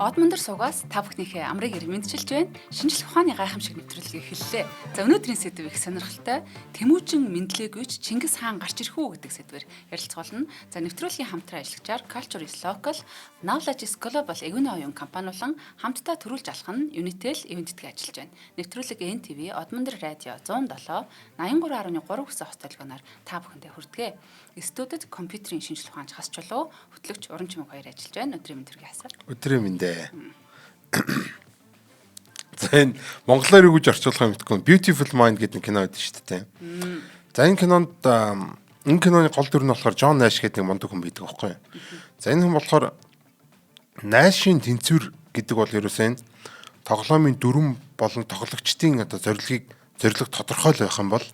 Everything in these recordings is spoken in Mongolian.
Одмондөр сугаас та бүхнийхээ амрыг ир мэдчилж байна. Шинжлэх ухааны гайхамшиг нэвтрүүлгийг эхэллээ. За, өнөөдрийн сэдэв их сонирхолтой. Тэмүүжин мэндлээгүйч Чингис хаан гарч ирэх үү гэдэг сэдвээр ярилцгаулна. За, нэвтрүүлгийн хамтран ажиллагчаар Culture is Local, Knowledge is Global эгүүний оюун компани болон хамтдаа төрүүлж алах нь Unitel ивээн тэтгэн ажиллаж байна. Нэвтрүүлэг NTV Одмондөр радио 107 83.3 гэсэн хос толгойноор та бүхэндээ хүрдэгэ. Студид компьютерийн шинжлэх ухаанч Хас Чулуу, хөтлөгч Уран Чимэг хоёр ажиллаж байна. Өдрийн мэнд төргийн асар. Өдрийн мэндэ. За, энэ монголоор юу гэж орчуулах юм мэдэхгүй. Beautiful Mind гэдэг нэг кино байдаг шүү дээ. За, энэ кинонд, энэ киноны гол дүр нь болохоор Джон Нэш гэдэг нэг мундаг хүн байдаг аахгүй юу. За, энэ хүн болохоор Нэшийн тэнцвэр гэдэг бол ерөөсөө энэ тоглоомын дүрм болон тоглогчдын одоо зорилго тодорхой л байх юм бол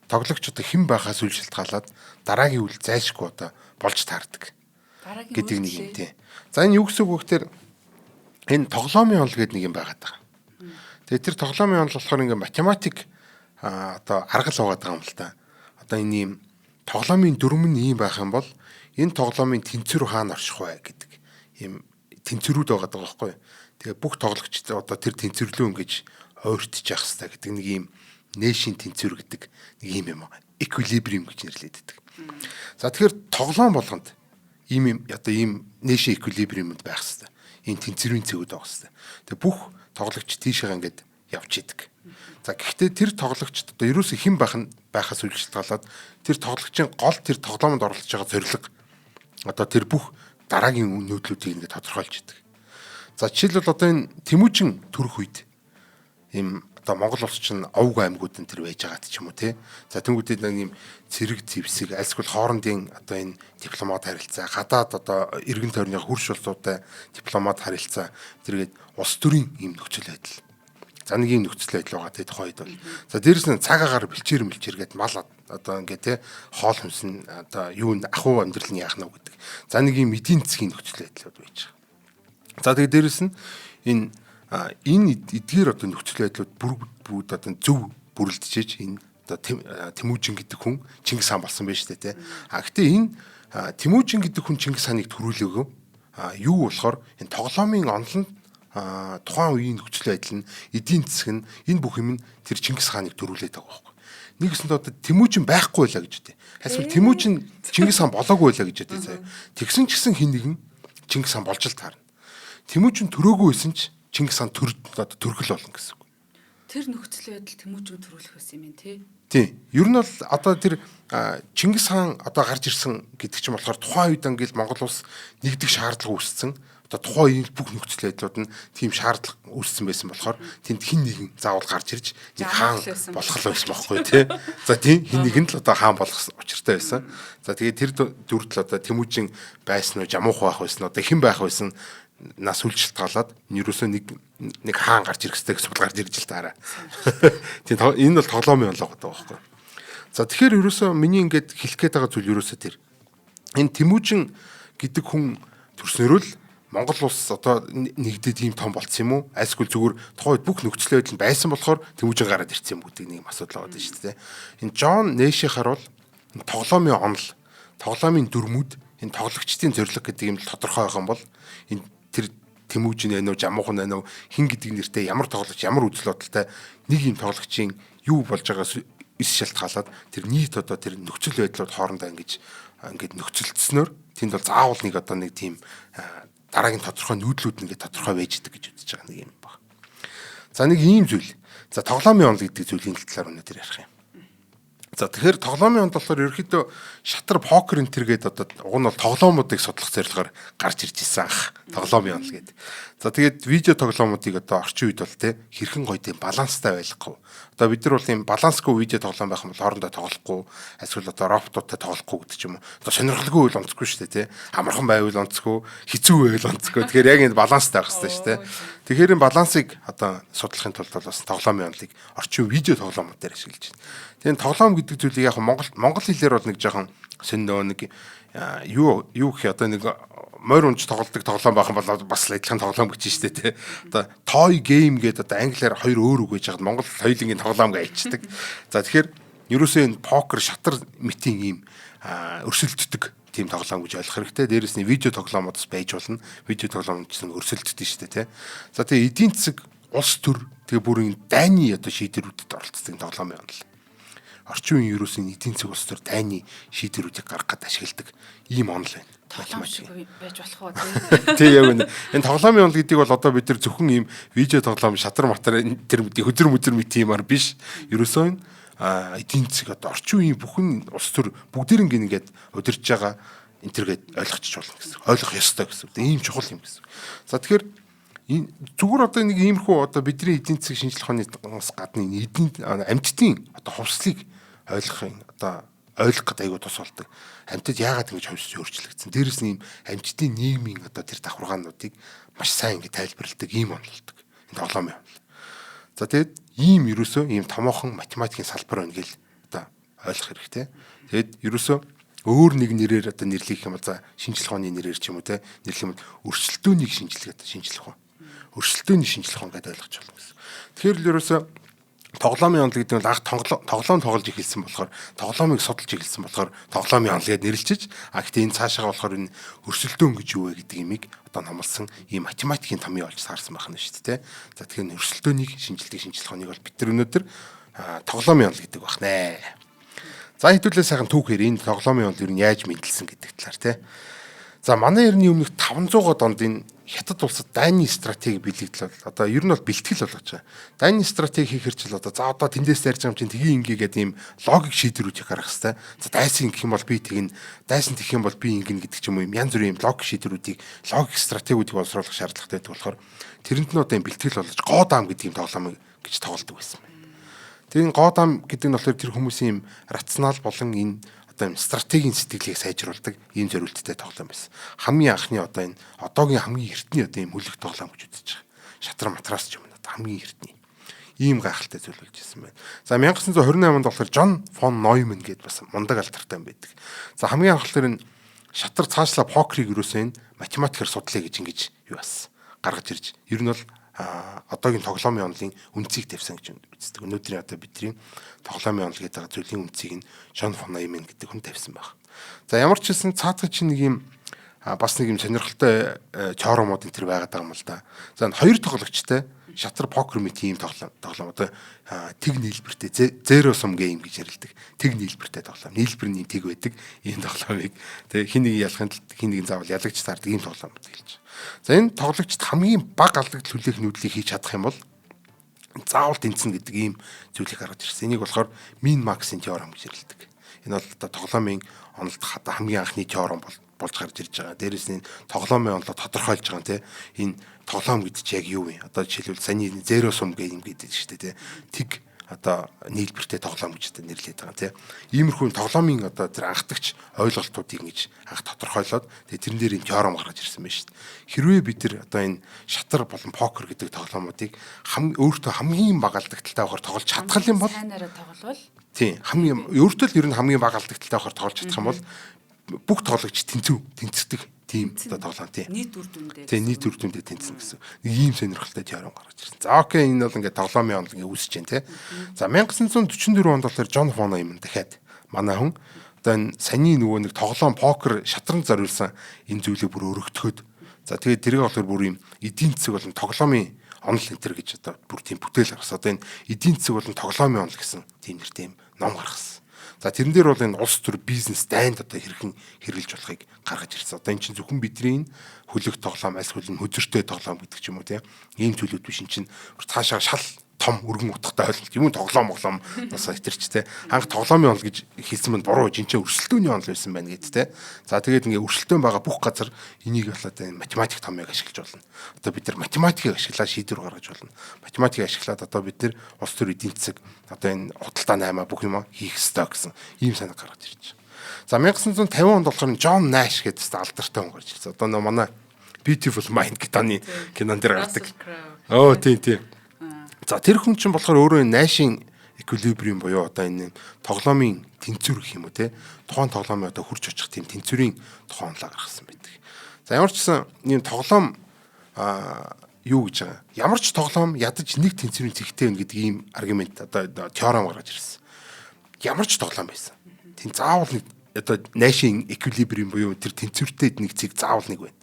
тоглогч одоо хэн байхаас үл шалтгаалаад дараагийн үйл зайлшгүй одоо болж таардаг гэдэг нэг юм, тийм. За, энэ юу гэсэн үг вэ гэхээр энэ тоглоомын онол гэдэг нэг юм байгаад байгаа. Тэгээ тэр тоглоомын онол болохоор ингээ математик одоо арга л байгаа юм л та. Одоо энэ ийм тоглоомын дүрм нь ийм байх юм бол энэ тоглоомын тэнцвэр хаана орших вэ гэдэг ийм тэнцвэрүүд байгаа даа байхгүй. Тэгээ бүх тоглогчд одоо тэр тэнцвэрлүү ингэж ойртож явах хэрэгтэй гэдэг нэг ийм Нэшийн тэнцвэр гэдэг нэг ийм юм. Equilibrium гэж нэрлэдэг. За, тэгэхээр тоглоом болгонд ийм юм одоо ийм Нэшийн equilibrium д байх хэрэгтэй. Ийм тэнцвэрийн цэгүүд байх хэрэгтэй. Тэгээ бүх тоглогч тийшээ ингээд явж идэг. За, гэхдээ тэр тоглогчд одоо ерөөсө хэн байх нь байхаас үл шалтгаалаад тэр тоглогчийн гол тэр тоглоомонд оролцож байгаа зорилго одоо тэр бүх дараагийн нүүдлүүдийг ингээд тодорхойлж идэг. За, жишээлбэл, одоо энэ Тэмүүжин төрөх үед ийм одоо Монгол улс чинь овг аймагуд энэ төр байж байгаад ч юм уу, те. За, тэнгуүдэд нэг ийм цэрэг зэвсэг, альсгүй хоорондын одоо энэ дипломат харилцаа, гадаад одоо эргэн тойрны хөрш улсуудтай дипломат харилцаа тэргээд улс төрийн ийм нөхцөл байдал. За, нэг ийм нөхцөл байдал байгаа, те, тухайн үед бол. За, дээрэс нь цаг агаар бэлчээр мэлчээр гээд мал одоо ингээ, те, хоол хүнс нь одоо юу ахуй амьдрал нь яах нь гэдэг. За, нэг ийм эдийн засгийн нөхцөл байдлууд байж байгаа. За, тэгээ дээрэс нь энэ эдгээр одоо нөхцөл байдлууд бүр бүгд одоо зөв бүрэлдэжээж энэ одоо Тэмүүжин гэдэг хүн Чингис хаан болсон байж тээ, те. А гэтээ энэ Тэмүүжин гэдэг хүн Чингис хааныг төрүүлээгөө. А юу болохоор энэ тоглоомын онол нь, тухайн үеийн нөхцөл байдал нь, эдийн засаг нь, энэ бүх юм нь тэр Чингис хааныг төрүүлээд байгаа байхгүй. Нэгсэнд одоо Тэмүүжин байхгүй байлаа гэж үү. Эсвэл Тэмүүжин Чингис хаан болоогүй байлаа гэж үү, заяа. Тэгсэн ч гэсэн хин нэгэн Чингис хаан болж л таарна. Тэмүүжин төрөөгүй байсан ч Чингис хаан төр одоо төрхөл болно гэсэн үг. Тэр нөхцөл байдал Тэмүүжин төрүүлэх байсан юм тий. Тийм. Ер нь бол одоо тэр Чингис хаан одоо гарч ирсэн гэдэг чинь болохоор тухайн үед ингээл Монгол улс нэгдэх шаардлага үүссэн. Одоо тухайн үеийн бүх нөхцөл байдлууд нь тийм шаардлага үүссэн байсан болохоор тэнд хин нэгэн заавал гарч ирж нэг хаан болох л байсан байхгүй, тий. За, тийм, хин нэгэн л одоо хаан болох учиртай байсан. За, тэгээд тэр дүрдэл одоо Тэмүүжин байсан уу, Жамуух байх байсан, одоо хэн байх байсан нас үл шалтгаалаад ерөөсөө нэг хаан гарч ирэх хэрэгтэй гэсэн гарч ирж л таараа. Тийм, энэ бол тоглоомын онол байгаа байхгүй. За, тэгэхээр ерөөсөө миний ингээд хэлэх гээд байгаа зүйл ерөөсөө тэр. Энэ Тэмүүжин гэдэг хүн төрснөрөө л Монгол улс одоо нэгдээд ийм том болцсон юм уу? Альсгүй зүгээр тухайн үед бүх нөхцөл байдал нь байсан болохоор Тэмүүжин гараад ирсэн юм гэдэг нэг юм асуудал байгаа шүү дээ. Энэ Джон Нэшийн бол тоглоомын онол, тоглоомын дүрмүүд, энэ тоглогчдын зорилго гэдэг юм л тодорхой байгаа юм бол энэ тэр Тэмүүжин байна уу, Жамуухан байна уу, хин гэдэг нэртэй ямар тоглогч, ямар үзэл бодолтой нэг юм тоглогчийн юу болж байгаас эс шалтгаалаад тэр нийт одоо тэр нөхцөл байдлууд хоорондоо ингэж нөхцөлдснөөр тэнд бол заавал нэг одоо нэг тийм дараагийн тодорхой нүүдлүүд ингээд тодорхой байж идэг гэж үзэж байгаа нэг юм баг. За, нэг ийм зүйл. За, тоглоомын онол гэдэг зүйлийн талаар өнөөдөр ярих юм. За, тэгэхээр тоглоомын онд болохоор ерөөхдөө шатар покер энэ төр гээд одоо уг нь бол тоглоомуудыг судлах зорилгоор гарч ирж исэн ах тоглоомын онол гээд. За, тэгээд видео тоглоомуудыг одоо орчин үед бол, те, хэрхэн гоё тийм баланстай байхгүй. Одоо бид нар бол ийм балансгүй видео тоглоом байх юм бол хоорондоо тоглохгүй, эсвэл одоо роботуудтай тоглохгүй гэдэг ч юм уу. Одоо сонирхолгүй байвал онцгүй шүү дээ, те. Амархан байвал онцгүй, хэцүү байвал онцгүй. Тэгэхээр яг энэ баланстай байх хэрэгтэй шүү дээ. Тэгэхээр энэ балансыг одоо судлахын тулд бол бас тоглоомын онолыг орчин видео тоглоомууд дээр ашиглаж байна. Тэгээд тоглоом гэдэг зүйлийг яг Монгол хэлээр бол нэг жоохон сонь нөө нэг юу юу гэх одоо нэг морь унж тоглодог тоглоом байх юм бол бас л адилхан тоглоом гэж штэ тий. Одоо toy game гэдэг одоо англиар хоёр өөр үг гэж яхад Монгол хоёулангийн тоглоом гэж ачдаг. За, тэгэхээр ерөөсөө энэ покер, шатар мэтийн ийм өрсөлддөг тийм тоглоом гэж ойлгох хэрэгтэй. Дээрээс нь видео тоглоомод бас байж болно. Видео тоглоом ч гэсэн өрсөлддөг шүү дээ, тий. За, тэгээ эдийн засаг, улс төр, тэгээ бүр энэ дайны одоо шийдвэрүүдэд оролцдог тоглоом юм л. Орчин үеийн ерөөсөө эдийн засаг, улс төр, дайны шийдвэрүүдийг гаргах гээд ашигладаг ийм онол байна. Тоглоом шиг байж болох уу, тий? Тий, яг үнэ. Энэ тоглоомын онол гэдгийг бол одоо бид нар зөвхөн ийм видео тоглоом, шатар матар тэр хөзөр мүзэр мэт юмар биш. Ерөөсөө энэ эдийн засаг, одоо орчин үеийн бүхэн улс төр бүгдээринг ингээд удирж байгаа энэ төргээд ойлгочих болно гэсэн. Ойлгох ёстой гэсэн. Ийм чухал юм гэсэн. За, тэгэхээр энэ зүгээр одоо нэг иймэрхүү одоо бидний эдийн засаг, шинжлэх ухаанаас гадна энэ эдийн амьтдын одоо хувьслыг ойлгохын одоо ойлгох гэдэг айгуу тус болдог. Амьтад яагаад ингэж хувьсч өөрчлөгдсөн. Дээрээс нь ийм амьтдын нийгмийн одоо тэр давхаргаануудыг маш сайн ингэ тайлбарладаг ийм онолдог. Энэ тоглоом юм. За, тэгэд ийм ерөөсөө ийм томоохон математикийн салбар байна гэл одоо ойлгох хэрэгтэй. Тэгэд ерөөсөө өөр нэг нэрээр одоо нэрлэх юм бол, за, шинжлэх ухааны нэрээр ч юм уу те нэрлэх юм бол өрсөлдөөнийг шинжилгээ, одоо шинжлэх ухаан. Өрсөлдөөний шинжлэх ухаан гэдээ ойлгож байна гэсэн. Тэгэхээр л ерөөсөө тоглоомын онол гэдэг нь анх тоглоом тоглож эхэлсэн болохоор, тоглоомыг судалж эхэлсэн болохоор тоглоомын онол гэдээ нэрлэчиж, а гэхдээ энэ цаашаа болохоор энэ өрсөлдөөн гэж юу вэ гэдэг имийг одоо номлосон ийм математикийн томьёо олж таарсан байх нь шүү дээ. За, тэгэхээр өрсөлдөөнийг шинжилдэг шинжлэх ухааныг бол бид нар өнөөдөр тоглоомын онол гэдэг байх нэ. За, хэдүүлээ сайхан түүхээр энэ тоглоомын онол ер нь яаж мэндэлсэн гэдэг талаар те. За, манай эртний өмнөх 500 онд энэ Хятад улсад дайны стратеги бэлэгдэл бол одоо ер нь бол бэлтгэл болгож байгаа. Дайны стратеги хийхэр чил одоо, за, одоо тэндээс дайрж байгаа юм чинь тгий ингээ гэдэг ийм логик шийдвэрүүд их гаргах хэвээр. За, дайсан гэх юм бол би тэгнэ, дайсан тэгэх юм бол би ингэнэ гэдэг ч юм уу, юм янз бүрийн ийм логик шийдвэрүүдийг, логик стратегиудыг боловсруулах шаардлагатай байдаг болохоор тэрэнд нь одоо ийм бэлтгэл болгож годаам гэдэг ийм тоглоомыг гэж тоглодог байсан байна. Тэр энэ годаам гэдэг нь болохоор тэр хүмүүсийн ийм рационал болон энэ одоо юм стратегийн сэтгэлийг сайжруулдаг ийм зориулттай тоглоом байсан. Хамгийн анхны одоо энэ одоогийн хамгийн эртний одоо ийм хөлөг тоглоом гэж үзэж байгаа. Шатран матрас ч юм уу, одоо хамгийн эртний. Ийм гайхалтай зүйл болж ирсэн байна. За, 1928 онд болохоор Джон фон Нойман гэдээ бас мундаг алдартай юм байдаг. За, хамгийн анх болохоор энэ шатар, цаашлаа покерыг ерөөсөө энэ математикаар судлаа гэж ингэж юу бас гаргаж ирж, ер нь бол одоогийн тоглоомын онолын үндсийг тавьсан гэж үздэг. Өнөөдрийн одоо бидний тоглоомын онол гэдэг зүйлийн үндсийг нь Жон фон Нойман гэдэг хүн тавьсан баг. За, ямар ч хэлсэн цаацгаа чинь нэг юм бас нэг юм сонирхолтой теоремууд энэ төр байгаад байгаа юм л да. За, хоёр тоглогчтой шатар покер мэт ийм тоглоом одоо тэг нийлбэртэй, zero sum game гэж ярилдаг. Тэг нийлбэртэй тоглоом. Нийлбэр нь тэг байдаг ийм тоглоомыг тэгээ хин нэг ялахын тулд хин нэгэн заавал ялагч таардаг ийм тоглоом гэж. За, энэ тоглогчд хамгийн бага алдагдал хүлээх нүүдлийг хийж чадах юм бол заавал тэнцэнэ гэдэг ийм зүйлийг гаргаж ирсэн. Энийг болохоор min max-ын теорем гэж нэрлэдэг. Энэ бол одоо тоглоомын онолд хамгийн анхны теорем бол болж гарч ирж байгаа. Дээрээс нь тоглоомын онолоо тодорхойлж байгаа тийм, энэ тоглоом гэдэг чи яг юу вэ? Одоо жишээлбэл саяны zero sum game гэдэг шүү дээ, тийм. Тэг одоо нийлбэртэй тоглоом гэж одоо нэрлэдэг байгаа, тийм. Иймэрхүү тоглоомын одоо тэр анхдагч ойлголтуудыг ингэж анх тодорхойлоод тэгээ тэрэн дээр энэ теорем гаргаж ирсэн байна шүү дээ. Хэрвээ бид нар одоо энэ шатар болон покер гэдэг тоглоомуудыг өөртөө хамгийн бага алдагдaltaй байхаар тоглож чадах юм бол сайнараа тогловол тийм, хамгийн өөртөө л ер нь хамгийн бага алдагдaltaй байхаар тоглож чадах юм бол бүх тоглогч тэнцдэг тийм одоо тоглоом, тийм. Нийт үр дүндээ. Тийм, нийт үр дүндээ тэнцэн гэсэн. Нэг ийм сонирхолтой теорем гаргаж ирсэн. За, окей, энэ бол ингээд тоглоомын онол ингээд үүсэж байна, тий. За, 1944 онд болохоор Джон фон Нойман дахиад манай хүн одоо энэ саяны нөгөө нэг тоглоом покер, шатранд зориулсан энэ зүйлийг бүр өргөтгөөд, за, тэгээд тэрийг болохоор бүр ийм эдийн засаг болон тоглоомын онол энэ төр гэж одоо бүр тийм бүтээл гаргасан. Одоо энэ эдийн засаг болон тоглоомын онол гэсэн тийм нэртэй юм ном гаргасан. За, тэрэн дээр бол энэ улс төр, бизнес, дайнд одоо хэрхэн хэрэглэж болохыг гаргаж ирсэн. Одоо эн чинь зөвхөн бидний хөлөг тоглоом, аль хөлн хөзөртэй тоглоом гэдэг ч юм уу, тийм ийм зүйлүүд биш, эн чинь цаашаа шал том өргөн утгатай ойлголт юм, тоглоом моглоом бас хэтэрч те, анх тоглоомын онол гэж хэлсэн манд буруу, жинчээ өрсөлдөөний онол байсан байна гэд те. За, тэгээд ингээ өрсөлдөөн байгаа бүх газар энийг болоод энэ математик томьёог ашиглаж болно. Одоо бид нар математикийг ашиглаад шийдвэр гаргаж болно. Математикийг ашиглаад одоо бид нар улс төр, эдийн засаг, одоо энэ худалдаа наймаа бүх юм хийх ёстой гэсэн ийм санаа гаргаж ирж байгаа. За, 1950 онд болохоор Джон Наш гэдэг алдартай хүн гарч ирсэн. Одоо нөө манай Beautiful Mind гэдэг кинон дээр гардаг. Оо, тийм. За, тэр хүн чинь болохоор өөрөө Нэшийн equilibrium буюу одоо энэ тоглоомын тэнцвэр гэх юм уу те, тухайн тоглоомын одоо хурж очих тийм тэнцвэрийн тухайн онолоо гаргасан байдаг. За, ямар ч гэсэн ийм тоглоом юу гэж байгаа. Ямар ч тоглоом ядаж нэг тэнцвэрийн цэгтэй байна гэдэг ийм argument, одоо теорем гаргаж ирсэн. Ямар ч тоглоом байсан. Тийм, заавал нэг одоо Нэшийн equilibrium буюу тэр тэнцвэртэй нэг цэг заавал нэг байна.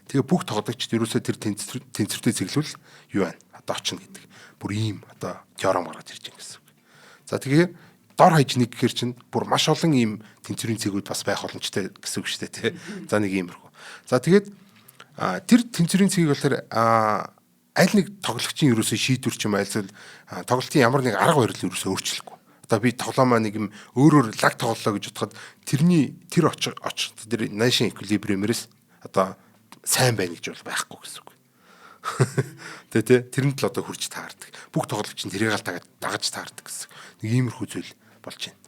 Тэгээ бүх тоглогчд ерөөсөө тэр тэнцвэртэй цэглүүл юу байна? Одоо очно гэдэг. Бүр ийм одоо теорем гаргаж ирж байгаа гэсэн үг. За, тэгэхээр дор хаяж нэг гэхэр чинь бүр маш олон ийм тэнцвэрийн цэгүүд бас байх боломжтой гэсэн үг шүү дээ, тий. За, нэг иймэрхүү. За, тэгээд тэр тэнцвэрийн цэгийг болохоор аль нэг тоглогчийн ерөөсөө шийдвэр ч юм, аль эсвэл тоглолтын ямар нэг арга барил ерөөсөө өөрчлөхгүй. Одоо би тоглоомоо нэг юм өөрөөр лаг тоглолоо гэж бодоход тэрний тэр очих очих тэр Нэшийн equilibrium-ээс одоо сайн байна гэж бол байхгүй гэсэн үг. Тэ, тэрэнд л одоо хурж таардаг. Бүх тоглогч нь тэрийг л дагаж таардаг гэсэн. Нэг иймэрхүү зүйл болж байна.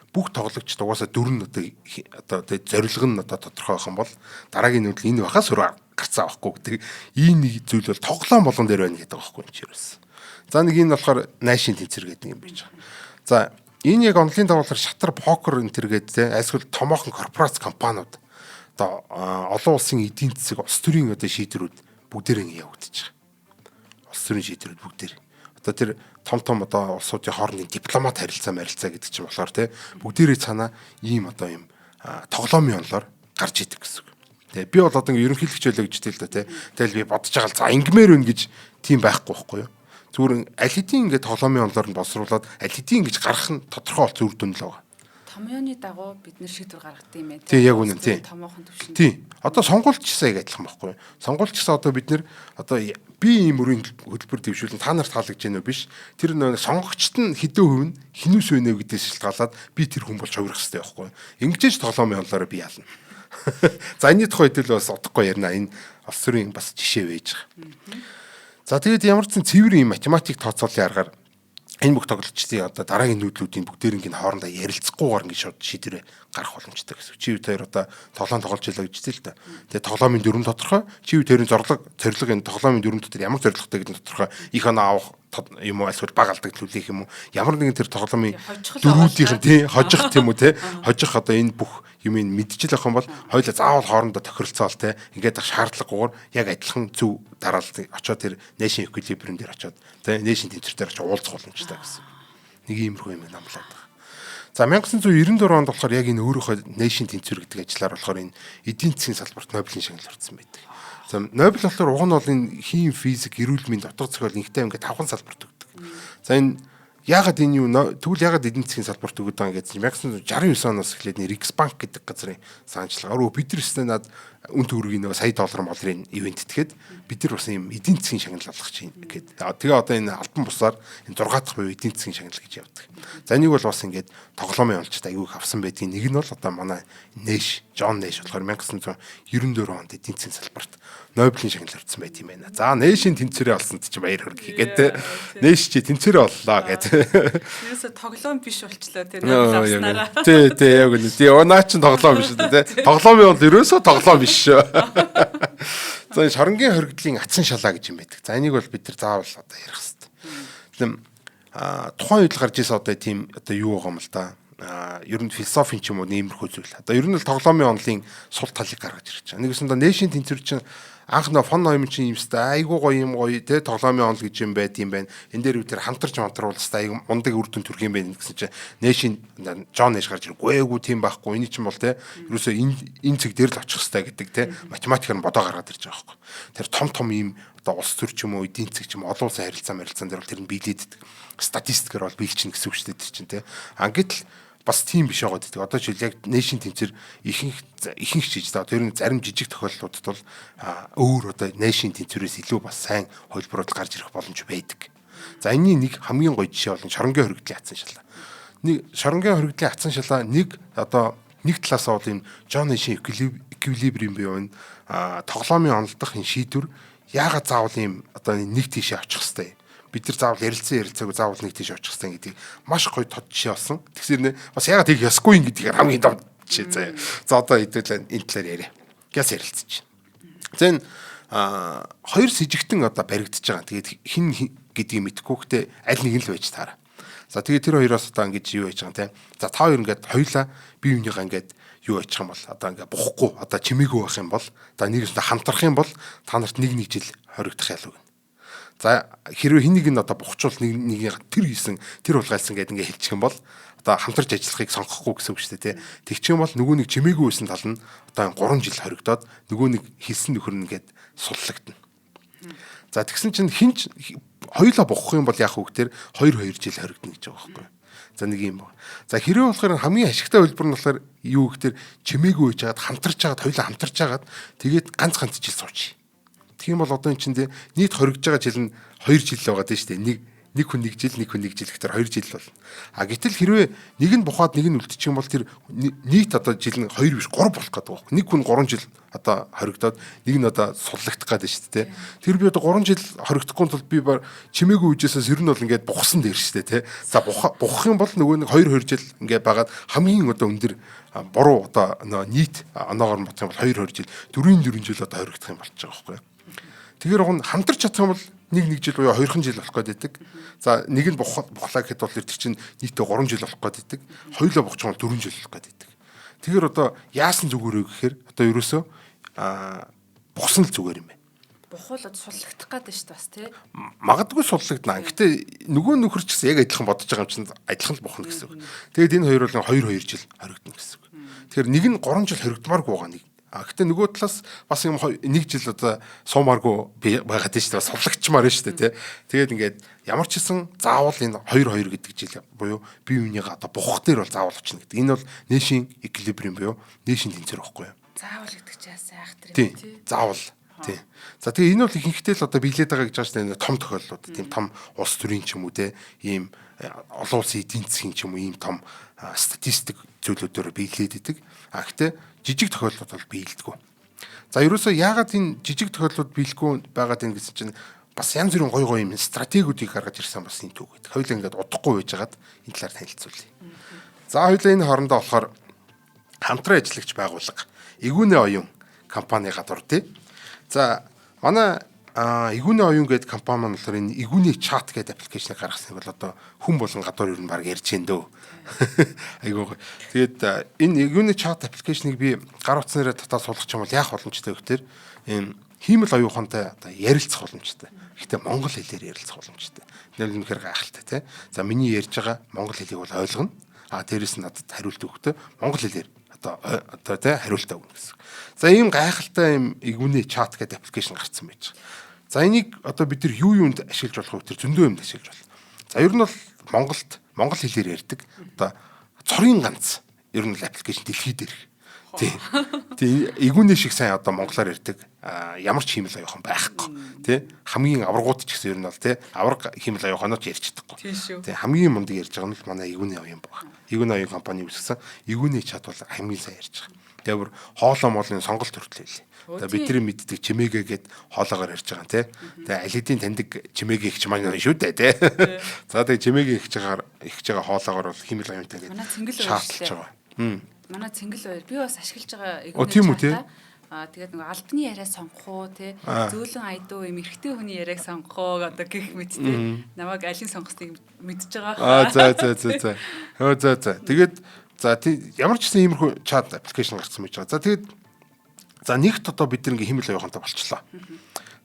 Бүх тоглогчд угаасаа дүр нь одоо тэ зорилго нь одоо тодорхой байх юм бол дараагийн нүүдэл энэ байхаас өөр гарцаа авахгүй гэдэг ийм нэг зүйл бол тоглоом болгон дээр байна гэдэг байгаа байхгүй юм чи ерөөс. За, нэг энэ болохоор Нэшийн тэнцвэр гэдэг юм байж байгаа. За, энэ яг онолын дагуу болохоор шатар, покер энэ төр гэдэг те, альсгүй томоохон корпорац компаниуд, одоо олон улсын эдийн засаг, улс төрийн одоо шийдвэрүүд бүгдээр ингэ явагдаж байгаа. Улс төрийн шийдвэрүүд бүгдээр. Одоо тэр том том одоо улсуудын хоорондын дипломат харилцаа марилцаа гэдэг чинь болохоор те, бүгдээрээ цаанаа ийм одоо ийм тоглоомын онолоор гарч идэг гэсэн үг. Тэгээ би бол одоо ингэ ерөнхийлөгч байлаа гэж тэл л да те. Тэгэл би бодож байгаа л за ингэмээр байна гэж тийм байхгүй байхгүй юу? Зүгээр аль хэдийн ингэ тоглоомын онолоор нь боловсруулад аль хэдийн ингэж гарах нь тодорхой болсон үр дүн л байгаа. Томьёоны дагуу бид нэр шийдвэр гаргадаг юм байна. Тий, яг үнэн, тий. Томоохон түвшинд. Тий. Одоо сонгуульч гэсэн яг адилхан байхгүй юу? Сонгуульч гэсэн одоо бид нэр одоо би ийм өрийн хөтөлбөр дэвшүүлэн та нарт таалагдж байна уу биш. Тэр нөө сонгогчт нь хэдэн хувь нь хинүүс вэ гэдээс шалтгаалаад би тэр хүн болж хувирах хэрэгтэй байхгүй юу? Ингэж тоглоомын онолоор би ялна. За, энэний тухай хэдүүл бас удахгүй ярина. Энэ улс төрийн бас жишээ байж байгаа. За, тэгээд ямар ч сан цэвэр ийм математик тооцооллын аргаар энэ бүх тоглогчдын одоо дараагийн нүүдлүүдийн бүгдээринг нь хоорондоо ярилцахгүйгээр ингэ шууд шийдвэрээ гаргах боломжтой гэсэн. Чи хоёр одоо тоглоом тоглож байлаа гэж хэлээ л да. Тэгээ тоглоомын дүрм тодорхой. Чи хоёрын зорилго энэ тоглоомын дүрм дотор ямар зорилготой гэдэг нь тодорхой. Их оноо авах юм уу, эсвэл баг алдагдал хүлээх юм уу? Ямар нэгэн тэр тоглоомын дөрүүдийнх нь тий хожих тийм үү те, хожих одоо энэ бүх юмыг мэдчихэл авах юм бол хоёулаа заавал хоорондоо тохиролцоол те, ингээд ах шаардлагагүйгээр яг адилхан зөв дараалал очоод тэр Нэшийн equilibrium дээр очоод те, Нэшийн тэнцвэр дээр очиж уулзах боломжтой гэсэн. Нэг иймэрхүү юм намлаад байгаа. За, 1994 онд болохоор яг энэ өөрийнхөө Нэшийн тэнцвэр гэдэг ажиллаар болохоор энэ эдийн засгийн салбарт Нобелийн шагнал хүртсэн байдаг. За, Нобель болохоор уг нь бол энэ хим, физик, эрүүл мэнд, утга зохиол, инхтэй ингээд тавхан салбарт өгдөг. За, энэ яагаад энэ юу, тэгвэл яагаад эдийн засгийн салбарт өгöd байгаа гэсэн чинь 1969 оноос эхлээд нэр Риксбанк гэдэг газрын санаачилгаа. Өрөө бид нар өстэй над үн төгрөгийн нөгөө сая доллар молрын ивент тэгэхэд бид нар бас ийм эдийн засгийн шагнал олгох чинь гээд. Тэгээ одоо энэ албан бусаар энэ 6 дахь буюу эдийн засгийн шагнал гэж явдаг. За, энийг бол бас ингээд тоглоомын олчтой аягүй их авсан байдгийн нэг нь бол одоо манай Нэш, Джон Нэш болохоор 1994 онд эдийн засгийн салбарт Нобелийн шагнал хүртсэн байт юм байна. За, Нэшийн тэнцвэрээ олсонд чи баяр хүргэе гэдэг. Нэш чи тэнцвэрээ оллоо гэдэг. Ерөөсө тоглоом биш болчлоо тий Нобель авснараа. Тий, тий, яг үнэ. Тий, наа чин тоглоом биш үү тий. Тоглоомын бол ерөөсөө тоглоом биш шүү. За, энэ шоронгийн хоригдлын атсан шалаа гэж юм байдаг. За, энийг бол бид нар заавал одоо ярих хэрэгтэй. Тийм, тухайн үед л гарч ирсэн одоо тийм одоо юу байгаа юм л да. Ер нь философийн ч юм уу нэмэрхүү зүйл. Одоо ер нь л тоглоомын онолын сул талыг гаргаж ирж байгаа. Нэгсэндээ Нэшийн тэнцвэр чинь анх нөө фон Нойман чинь юм өстэй айгуу гоё юм гоё те, тоглоомын онол гэж юм байд юм байна. Энэ дээр үтер хамтарч мантруулах өстэй айгуу мундаг үр дүн төрх юм байна гэсэн чинь Нэшийн Джон Нэш гарч ирв. Гүй тийм байхгүй. Эний чинь бол те, ерөөсөө энэ цэг дээр л очих хэвээр гэдэг те, математикаар нь бодоо гаргаад ирж байгаа байхгүй. Тэр том том ийм одоо улс төр ч юм уу, эдийн засаг ч юм уу, олон улсын харилцаа марилцаан дээр бол тэр нь биелээддэг. Статистикээр бол биелчин гэсэн үг шүү дээ тэр чинь те. А гэтэл бас тийм биш байгаа гэдэг. Одоо жишээл яг Нэшийн тэнцвэр ихэнх ихэнх жиж та тэр нь зарим жижиг тохиолдлуудад бол өөр одоо Нэшийн тэнцвэрээс илүү бас сайн хувилбарууд гарч ирэх боломж байдаг. За, энэний нэг хамгийн гоё жишээ бол шоронгийн хоригдлын атсан шалаа. Нэг шоронгийн хоригдлын атсан шалаа нэг одоо нэг талаасаа бол энэ Джон Нэшийн equilibrium буюу энэ тоглоомын онолдох энэ шийдвэр яагаад заавал ийм одоо нэг тийшээ очих хэвтэй, бид нар заавал ярилцсан ярилцаагүй заавал нэг тийш очих хэрэгтэй гэдгийг маш гоё тод жишээ болсон. Тэгсэр нэ бас яагаад тийх ёсгүй юм гэдгийг хамгийн том жишээ заяа. За, одоо хэдүүлээ энэ талаар яриа. Гяс ярилцчих. За, энэ Хоёр сэжигтэн одоо баригдаж байгаа. Тэгээд хин гэдгийг мэдэхгүй, гэхдээ аль нэг нь л байж таараа. За тэгээд тэр хоёроос одоо ингэж юу яаж байгаа юм те. За та хоёр ингээд хоёлаа бие биенийгаа ингээд юу яачих юм бол одоо ингээд бухгүй, одоо чимээгүй байх юм бол, за нэгсэндээ хамтрах юм бол та нарт нэг нэг жил хоригдох ялуу гэнэ. За хэрвээ хин нэг нь одоо бухчул, нэг нэгийг тэр хийсэн, тэр хулгайлсан гэдэг ингээд хэлчих юм бол одоо хамтарч ажиллахыг сонгохгүй гэсэн үг шүү дээ, тий. Тэгчих юм бол нөгөө нэг чимээгүй байсан тал нь одоо 3 жил хоригдоод, нөгөө нэг хэлсэн нөхөр нь ингээд суллагдана. За тэгсэн чинь хинч хоёулаа бухах юм бол яах вэ гэхээр 2 2 жил хоригдно гэж байгаа байхгүй юу. За нэг юм байна. За хэрвээ болохоор хамгийн ашигтай хэлбэр нь болохоор юу гэхээр чимээгүй байж хагаад, хамтарч хагаад, хоёулаа хамтарч хагаад, тэгээд ганц ганц жил суучих. Тийм бол одоо эн чинь нийт хоригдож байгаа жил нь 2 жил л байгаа тийм шүү дээ. Нэг нэг хүн нэг жил, нэг хүн нэг жил гэхээр 2 жил болно. А гэтэл хэрвээ нэг нь бухаад, нэг нь үлдчих юм бол тэр нийт одоо жил нь 2 биш, 3 болох гэдэг байхгүй. Нэг хүн 3 жил одоо хоригдоод, нэг нь одоо суллагдах гэдэг шүү дээ. Тэр би одоо 3 жил хоригдохгүй тул би бар чимээгүй үжээсээ ер нь бол ингээд бухсан дээр шүү дээ, тий. За бухах юм бол нөгөө нэг 2 2 жил ингээд байгаад хамгийн одоо өндөр буруу одоо нийт оноогоор нь бодох юм бол 2 2 жил, 4 4 жил одоо хоригдох юм болчих жоох байхгүй. Тэгэхээр уг нь хамтарч чадах юм бол нэг нэг жил буюу 2 жил болох гээд байдаг. За нэг нь бухлаа гэхэд бол тэр чинь нийтдээ 3 жил болох гээд байдаг. Хоёулаа бухчих бол 4 жил болох гээд байдаг. Тэгэхээр одоо яасан зүгээр вэ гэхээр одоо ерөөсөө бухсан л зүгээр юм байна. Бухуул суллагдах гээд шүү дээ бас, тий. Магадгүй суллагдана. Гэтэ нөгөө нөхөр ч гэсэн яг адилхан бодож байгаа юм чинь адилхан л бухна гэсэн үг. Тэгээд энэ хоёр бол 2 2 жил хоригдно гэсэн үг. Тэгэхээр нэг нь 3 жил хоригдмааргүй байгаа нэг. А гэтээ нөгөө талаас бас юм нэг жил одоо суумааргүй байгаад тийм шүү дээ. Суллагчмаар шүү дээ, тий. Тэгээд ингээд ямар ч гэсэн заавал энэ 2 2 гэдэг жил буюу бие биенийгээ одоо бухах дээр бол заавал очно гэдэг. Энэ бол Нэшийн equilibrium буюу Нэшийн тэнцвэр байхгүй юу? Заавал гэдэг чинь яасан айхтар юм, тий. Заавал. Тий. За тэгээ энэ бол ихэнхдээ л одоо биелээд байгаа гэж байгаа шүү дээ. Том тохиолдлууд, тийм том улс төрийн ч юм уу те, ийм олон улсын эдийн засгийн ч юм уу, ийм том статистик зүйлүүдээр биелээд идэг. А гэтээ жижиг тохиолдлууд бол биелдэггүй. За ерөөсөө яагаад энэ жижиг тохиолдлууд биелэхгүй байгаад энэ гэсэн чинь бас янз бүрийн гой гой юм стратегиудыг гаргаж ирсэн бас энэ түүх гэдэг. Хоёулаа ингээд удахгүй байжгаад энэ талаар танилцуулъя. За хоёулаа энэ хоорондоо болохоор хамтран ажиллагч байгууллага Эгүүнэ оюун компани гадуур, тий. За манай Эгүүнэ оюун гэдэг компани маань болохоор энэ Эгүүнэ чат гэдэг application ыг гаргасныг бол одоо хүн болон гадуур ер нь баг ярьж байна дөө. Айгуу гоё. Тэгээд энэ Эгүүнэ чат application ыг би гар утснараа татаад суулгах юм бол яах боломжтой вэ гэхээр энэ хиймэл оюун ухаантай одоо ярилцах боломжтой. Гэхдээ монгол хэлээр ярилцах боломжтой. Энэ бол үнэхээр гайхалтай, тий. За миний ярьж байгаа монгол хэлийг бол ойлгоно. А дээрэс нь надад хариулт өгөхдөө монгол хэлээр одоо тий хариултаа өгнө гэсэн. За ийм гайхалтай ийм Эгүүнэ чат гэдэг application гарцсан байж байгаа. За энийг одоо бид нар юу юунд ашиглаж болох вэ? Тэр зөндөө юмд ашиглаж болно. За ер нь бол Монголд монгол хэлээр ярьдаг одоо цорын ганц ер нь л application дэлхий дээрх. Тий. Тий, Эгүүнэ шиг сайн одоо монголоор ярьдаг ямар ч хиймэл оюухан байхгүй. Тий. Хамгийн аваргууд ч гэсэн ер нь бол тий аварга хиймэл оюуханууд ч ярьж чадахгүй. Тий, хамгийн мундаг ярьж байгаа нь л манай Эгүүнэ оюун баг. Эгүүнэ оюун компани үүсгэсэн Эгүүнэ чат бол хамгийн сайн ярьж байгаа. Тэгээ бүр хоолоо молын сонголт хүртэл байлээ. Одоо бидний мэддэг чимээгээ гээд хоолоогоор ярьж байгаа тий. Тэгээ аль хэдийн таньдаг чимээгээ ихч маань шүү дээ, тий. За тэгээ чимээгээ ихч байгаа хоолоогоор бол хиймэл оюунтай гээд Манай цэнгэл шаардлагатай байгаа. Манай цэнгэл баяр би бас ашиглаж байгаа Эгүүнэ тийм үү, тий? Аа тэгээд нөгөө албаны яриа сонгох уу, тий, зөөлөн айдуу юм эрэгтэй хүний яриаг сонгох уу одоо гэх мэт, тий, намайг алийг сонгосныг мэдж байгаа. Аа за за за за. Хөө за за. Тэгээд за тий ямар ч гэсэн иймэрхүү чат application гарсан байж байгаа. За тэгээд за нэгт одоо бид нар ингээ хиймэл оюухантай болчлоо.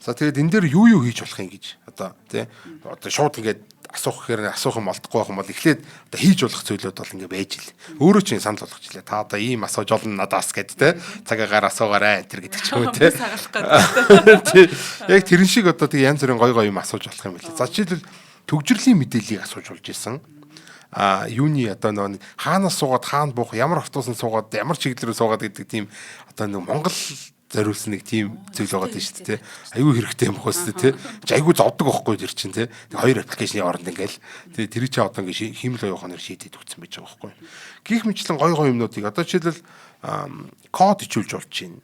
За тэгээд энэ дээр юу юу хийж болох юм гэж одоо тий одоо шууд ингээд асуух гэхээр асуух юм олдохгүй байх юм бол эхлээд одоо хийж болох зүйлүүд бол ингээ байж ил. Өөрөө чинь санал болгож илээ. Та одоо ийм асууж олно надаас гэд тий цагаагаар асуугаарай энэ гэдэг ч юм уу, тий. Сагалах гэдэг. Тий. Яг тэрэн шиг одоо тэг янз бүрийн гой гой юм асууж болох юм билээ. За жишээлбэл төгжрлийн мэдээллийг асууж болж исэн. А юуны одоо нөгөө хаанаас суугаад хаана буух, ямар автобусанд суугаад, ямар чиглэл рүү суугаад гэдэг тийм одоо нэг Монгол зориулсан нэг тийм зүйл байгаа тийм шүү дээ. Айгүй хэрэгтэй юм бохоос тий. Чи айгүй зовдөг байхгүй тэр чинь тий. Тэг хоёр application ы оронд ингээл тий тэр чинь одоо ингээ хиймэл оюун ухаанаар шийдээд өгсөн байж байгаа байхгүй. Гэх мэтчилэн гой гой юмнуудыг одоо жишээлбэл код хичүүлж болж байна.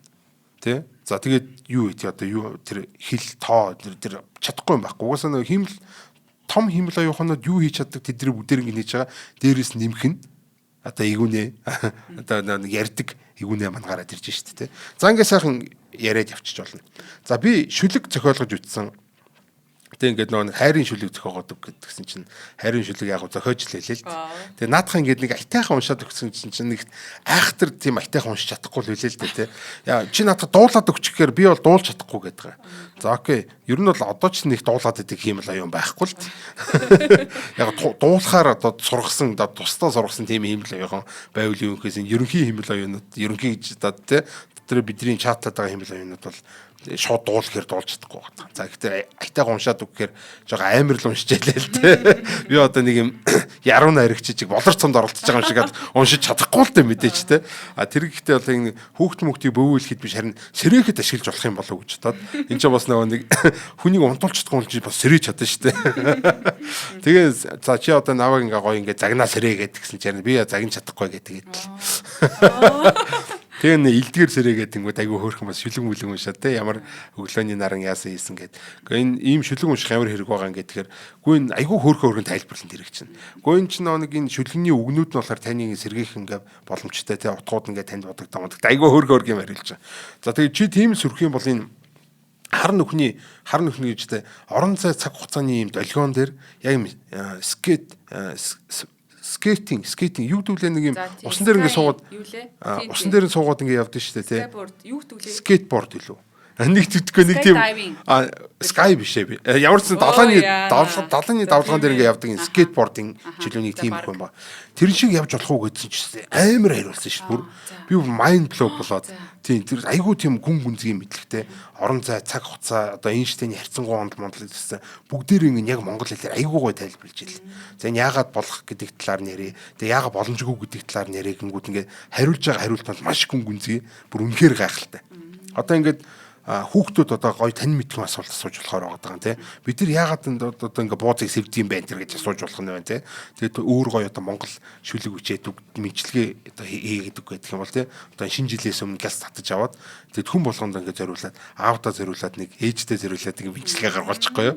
Тий. За тэгээд юу гэдэг одоо юу тэр хэл тоо тэр чадахгүй юм байхгүй. Угаасаа нэг хиймэл том хиймэл оюун ухаанууд юу хийж чаддаг, тэдний бүгдээр ингэ хийж байгаа. Дээрээс нэмэх нь одоо эгүүнээ одоо нэг ярьдаг эгүүнээ мань гараад ирж шít тэ. За ингээ сайхан яриад явчих болно. За, би шүлэг зохиолгож үтсэн. Тэг ингээд нөгөө нэг хайрын шүлэг зохиогоод өг гэдгсэн чинь хайрын шүлэг яг зохиож л хэлээ л. Тэгээ наадах ингээд нэг айтайхан уншаад өгсөн чинь нэг айхтар тийм айтайхан уншиж чадахгүй л хэлээ л дээ, тий. Яа, чи наадах дуулаад өгч гэхээр би бол дуулж чадахгүй гэдэг. За, okay. Ер нь бол одоо ч нэг дуулаад идэг юм л аюун байхгүй л. Яг дуулахаар одоо сургасан, тусдаа сургасан тийм юм л аюун байвал юм гэхээс ерөнхий хэмэл оюунууд, ерөнхий гэж одоо, тий, дотор бидний чатад байгаа хэмэл оюунууд бол шууд дуул гэхээр дуулж чадахгүй байна. За, гэхдээ айтайг уншаад өгөхээр жоо амар л уншиж ялээ л те. Би одоо нэг юм яруу найрагч чиг болор цомд оролцож байгаа юм шиг уншиж чадахгүй л те, мэдээч те. А тэр гэхдээ бол энэ хүүхд мөхтийг бөвүүлэхэд биш, харин сэрээхэд ашиглаж болох юм болов уу гэж бодоод, энэ ч бас нөгөө нэг хүнийг унтуулж чадахгүй юм чи бас сэрээж чадсан шүү дээ. Тэгээ за, чи одоо наваг ингээ гоё ингээ загнаа сэрээ гэдгсэн чинь би загнаж чадахгүй гэдэг л. Тэгээ нэ илдгээр сэрээгээд тэнгүүд айгүй хөөрхөн бас шүлэг мүлэг уншаад те, ямар өглөөний наран яасан хийсэн гэд. Гэхдээ энэ ийм шүлэг унших ямар хэрэг байгаа юм гэхээр гүй, энэ айгүй хөөрхөн хөөрхөн тайлбарлан тэрэг чинь. Гүй, энэ чинь нэг энэ шүлэгний үгнүүд нь болохоор таны сэргээх ингээ боломжтой те, утгууд ингээ танд бодогдсон. Айгүй хөөрхөн хөөрхөн юм арилж байгаа. За, тэгээ чи тийм сөрөх юм бол энэ хар нүхний гэж те, орон зай цаг хугацааны ийм долгион дээр яг юм skating юу гэвэл нэг юм усан дээр ингээ суугаад, усан дээр суугаад ингээ явдсан шүү дээ, тий. Юу гэвэл Skateboard илүү. Нэг төвдгөө нэг тийм, а sky биш ээ. Ямар ч далааны давлгаан дээр ингээ явдаг энэ skateboarding чөлөөний тийм их юм ба. Тэр шиг явж болох уу гэдсэн чинь амар хариулсан шүү дээ. Бүр би mind blow болоод, тийм, тэр айгүй тийм гүн гүнзгий мэдлэгтэй, орон зай цаг хугацаа, одоо Эйнштейний харьцангуй онол мондол гэсэн бүгдээр ингэ яг монгол хэлээр айгүй гой тайлбарлаж ил. За, энэ яагаад болох гэдэг талаар нэрээ. Тэгээ яагаад боломжгүй гэдэг талаар нэрээ гингүүд ингээ хариулж байгаа хариулт нь маш гүн гүнзгий, бүр үнэхээр гайхалтай. Одоо ингээд хүүхдүүд одоо гоё тань мэдхэн асуулт асууж болохоор байгаа юм, тий. Бид нар яагаад одоо ингээ буузыг сэвдэг юм байна тэр гэж асууж болох нь байна, тий. Тэгээд өөр гоё одоо Монгол шүлэг үчээд мэдлэгээ одоо хийгээд үг гэх юм бол, тий. Одоо шинэ жилээс өмнө гяс татаж аваад, тэгээд хүн болгонд ингээ зориулаад, аавдаа зориулаад, нэг ээждээ зориулаад ингээ бичлэгээ гаргуулчихгүй юу.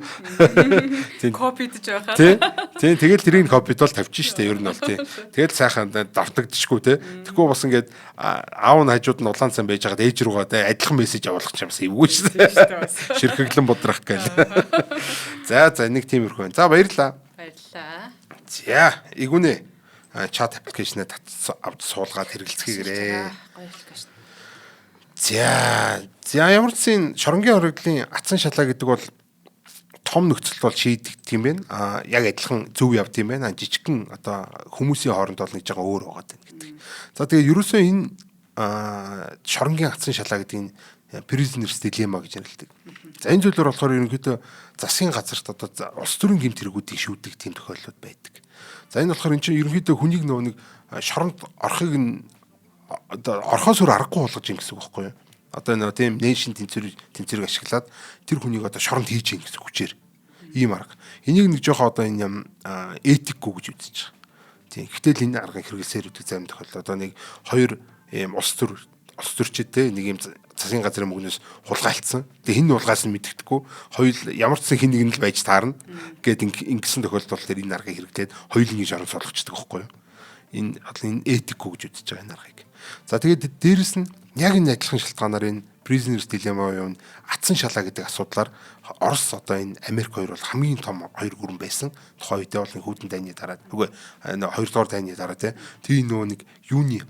Тийм. Copy дож байгаа. Тий. Тийм, тэгэл тэрийг copy дол тавьчих штэ, ер нь бол, тий. Тэгэл сайхан давтагдчихгүй, тий. Тэгэхгүй бас ингээд аав нь хажууд нь улаан цан байж байгаад ээж рүүгээ, тий, адилхан мессеж явуулах юм бас эвгүй штэ. Ширхэглэн будрах гээл. За за, нэг тиймэрхүү байна. За, баярлалаа. Баярлалаа. За, игүнэ chat application ээ авч суулгаад хэрэгэлцгээгээрээ. Гоё application. За за, ямар ч зэн шоронгийн хоригдлын атсан шалаа гэдэг бол том нөхцөлд бол шийдэгдэх юм байна. А яг адилхан зөв явд юм байна. А жижигхэн одоо хүмүүсийн хооронд бол нэг жага өөр байгаа даа гэдэг. За, тэгээ ерөөсөө энэ шоронгийн атсан шалаа гэдэг энэ prisoners dilemma гэж нэрлэдэг. За, энэ зүйлээр болохоор ерөнхийдөө засгийн газарт одоо улс төрийн гэмт хэрэгүүдийг шүүдэг тийм тохиолдлууд байдаг. За, энэ болохоор эн чинь ерөнхийдөө хүнийг нөгөө нэг шоронд орохыг нь одоо орхоос өөр аргагүй болгож юм гэсэн үг байхгүй юу? Одоо нөгөө тийм нээшин тэнцвэрийг ашиглаад тэр хүнийг одоо шоронд хийж ийн гэсэн хүчээр ийм арга. Энийг нэг жоохон одоо энэ юм этикгүй гэж үзэж байгаа. Тийм. Гэтэл энэ аргыг хэрэглэсээр үүдэг зарим тохиолдолд одоо нэг хоёр ийм улс төрчтэй нэг ийм засгийн газрын мөнгнөөс хулгайлцсан. Тэгээ хэн хулгайлсан мэддэхгүй. Хоёул ямар ч сан хин нэг нь л байж таарна гэд ингэсэн тохиолдолд тэр энэ аргыг хэрэглээд хоёулынгийн шоронд суулгачдаг байхгүй юу? Энэ одоо энэ этикгүй гэж үзэж байгаа энэ аргыг. За, тэгээд дээрэс нь яг энэ адилхан шалтгаанаар энэ prisoners dilemma юу атсан шалаа гэдэг асуудлаар Орос, одоо энэ Америк хоёр бол хамгийн том хоёр гүрэн байсан. Тухайн үедээ бол хүүдэн дайны дараа, үгүй, хоёрдугаар дайны дараа, тий. Нөгөө нэг юуны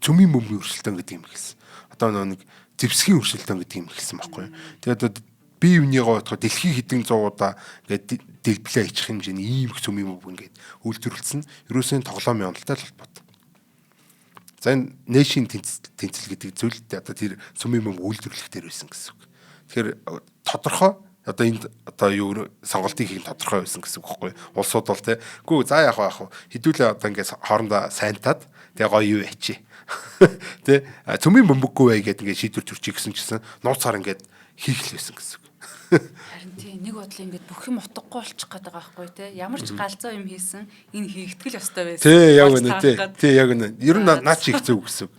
цөмийн бөмбөгийн өрсөлдөөн гэдэг юм хэлсэн. Одоо нөгөө нэг зэвсгийн өрсөлдөөн гэдэг юм хэлсэн байхгүй юу. Тэгээд одоо бие биенийгөө бодоход дэлхийн хэдэн зуун удаа ингээд дэлблээ ичих хэмжээний ийм их цөмийн бөмбөг ингээд үйлдвэрлэсэн. Ерөөсөө тоглоомын онолтой л холбоотой. За, энэ нээшийн тэнцэл гэдэг зүйл одоо тэр цөмийн бөмбөг үйлдвэрлэх дээр байсан гэсэн үг. Тэгэхээр тодорхой одоо энд одоо юу сонголтыг хийх тодорхой байсан гэсэн үг байхгүй юу? Улсууд бол, те. Гүү, за, яах вэ, яах вэ? Хэдүүлээ одоо ингээд хоорондоо сайнтаад тэгээ гоё юу ячи. Тэ, цөмийн бөмбөггүй бай гэдэг ингээд шийдвэр төрчих гэсэн чигсэн нууцаар ингээд хийх л байсан гэсэн үг. Харин тий, нэг бодлоо ингээд бүх юм утгагүй болчих гээд байгаа байхгүй, те. Ямар ч галзуу юм хийсэн энэ хийгдэл ёстой байсан. Тий, яг үнэ, тий. Тий, яг үнэ. Ер нь наа чи их зөв гэсэн үг.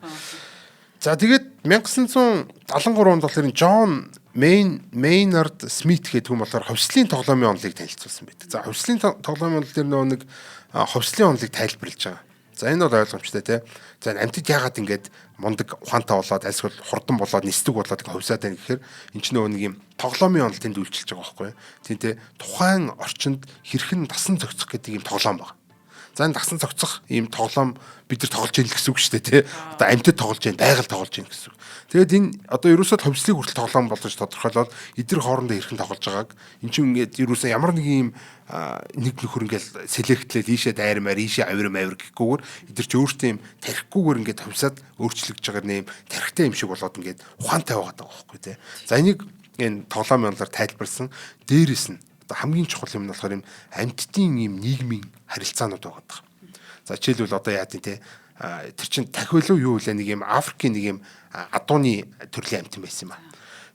За, тэгээд 1973 онд болохоор Джон Мейнард Смит гэдэг хүн болохоор хувьслын тоглоомын онолыг танилцуулсан байдаг. За, хувьслын тоглоомын онол дээр нөгөө нэг хувьслын онолыг тайлбарлаж байгаа. За, энэ бол ойлгомжтой, те. За, амьтад яагаад ингэж мундаг ухаантай болоод, альсвал хурдан болоод, нисдэг болоод ингэ хувьсаад байна гэхээр эн чинь нөгөө нэг юм тоглоомын онол тэнд үйлчилж байгаа байхгүй юу? Тийм, те. Тухайн орчинд хэрхэн дасан зохицох гэдэг юм тоглоом байна. За, энэ дасан зохицох ийм тоглоом бид нар тоглож яах гэсэн үг шүү дээ, тий. Одоо амьтад тоглож яах, байгаль тоглож яах гэсэн үг. Тэгээд энэ одоо ерөөсөө ховслыг хүртэл тоглоом болгож тодорхойлоод эдгээр хоорондоо хэрхэн тоглож байгааг эн чинь ингээд ерөөсөө ямар нэг юм нэг нөхөр ингээд select лээд ийшээ дайрмаар, ийшээ авир мавир гэхгүйгээр эдгээр чи өөртөө юм тарихгүйгээр ингээд ховсаад өөрчлөгдөж байгаа нэм тарихтай юм шиг болоод ингээд ухаантай байгаа даа байхгүй, тий. За, энийг энэ тоглоомын онолоор тайлбарлсан. Дээрээс нь одоо хамгийн чухал юм нь болохоор юм амьтдын юм нийгмийн харилцаанууд байгаа даа. За, жишээлбэл одоо яа гэв те, тэр чин тахиулуу юу вэ, нэг юм Африкийн нэг юм адууны төрлийн амьтан байсан юм а.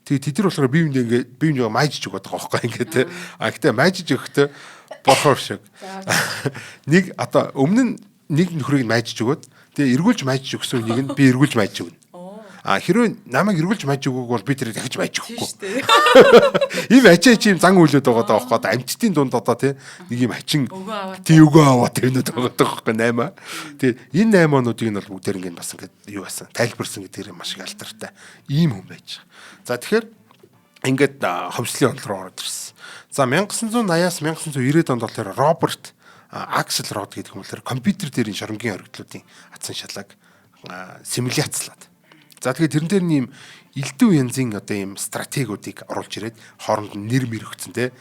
Тэгээ тэд нар болохоор бие биендээ ингээд бие биендээ маажиж өгöd байгаа байхгүй ингээд те. А гэтээ маажиж өгөхдөө борхоор шиг. Нэг одоо өмнө нь нэг нөхрийг маажиж өгөөд, тэгээ эргүүлж маажиж өгсөн үнийг нь би эргүүлж маажиж өгнө. А хэрвээ намайг эргүүлж мааж өгөөг бол би тэрийг дахиж мааж өгөхгүй. Ийм ачаа чи юм зан үйлүүд байгаа даа байхгүй. Амьтдын дунд одоо тий нэг юм хачин тий өгөө аваа тэрнүүд байгаа даа байхгүй 8. Тий, энэ 8 онуудыг нь бол бүгдээр ингээд бас ингээд юу басан тайлбарсан гэдгээр маш их алдартай. Ийм хүн байж байгаа. За, тэгэхээр ингээд хомслын онол руу ороод ирсэн. За, 1980-аас 1990-ад онд болохоор Роберт Акселрод гэдэг хүн болохоор компьютер дээр энэ шоронгийн хоригдлуудын атсан шалааг симуляцлаад. За, тэгээд тэрэн дээр нэм элдв янзын одоо ийм стратегиудыг оруулж ирээд хооронд нь нэр мэр өгсөн, те,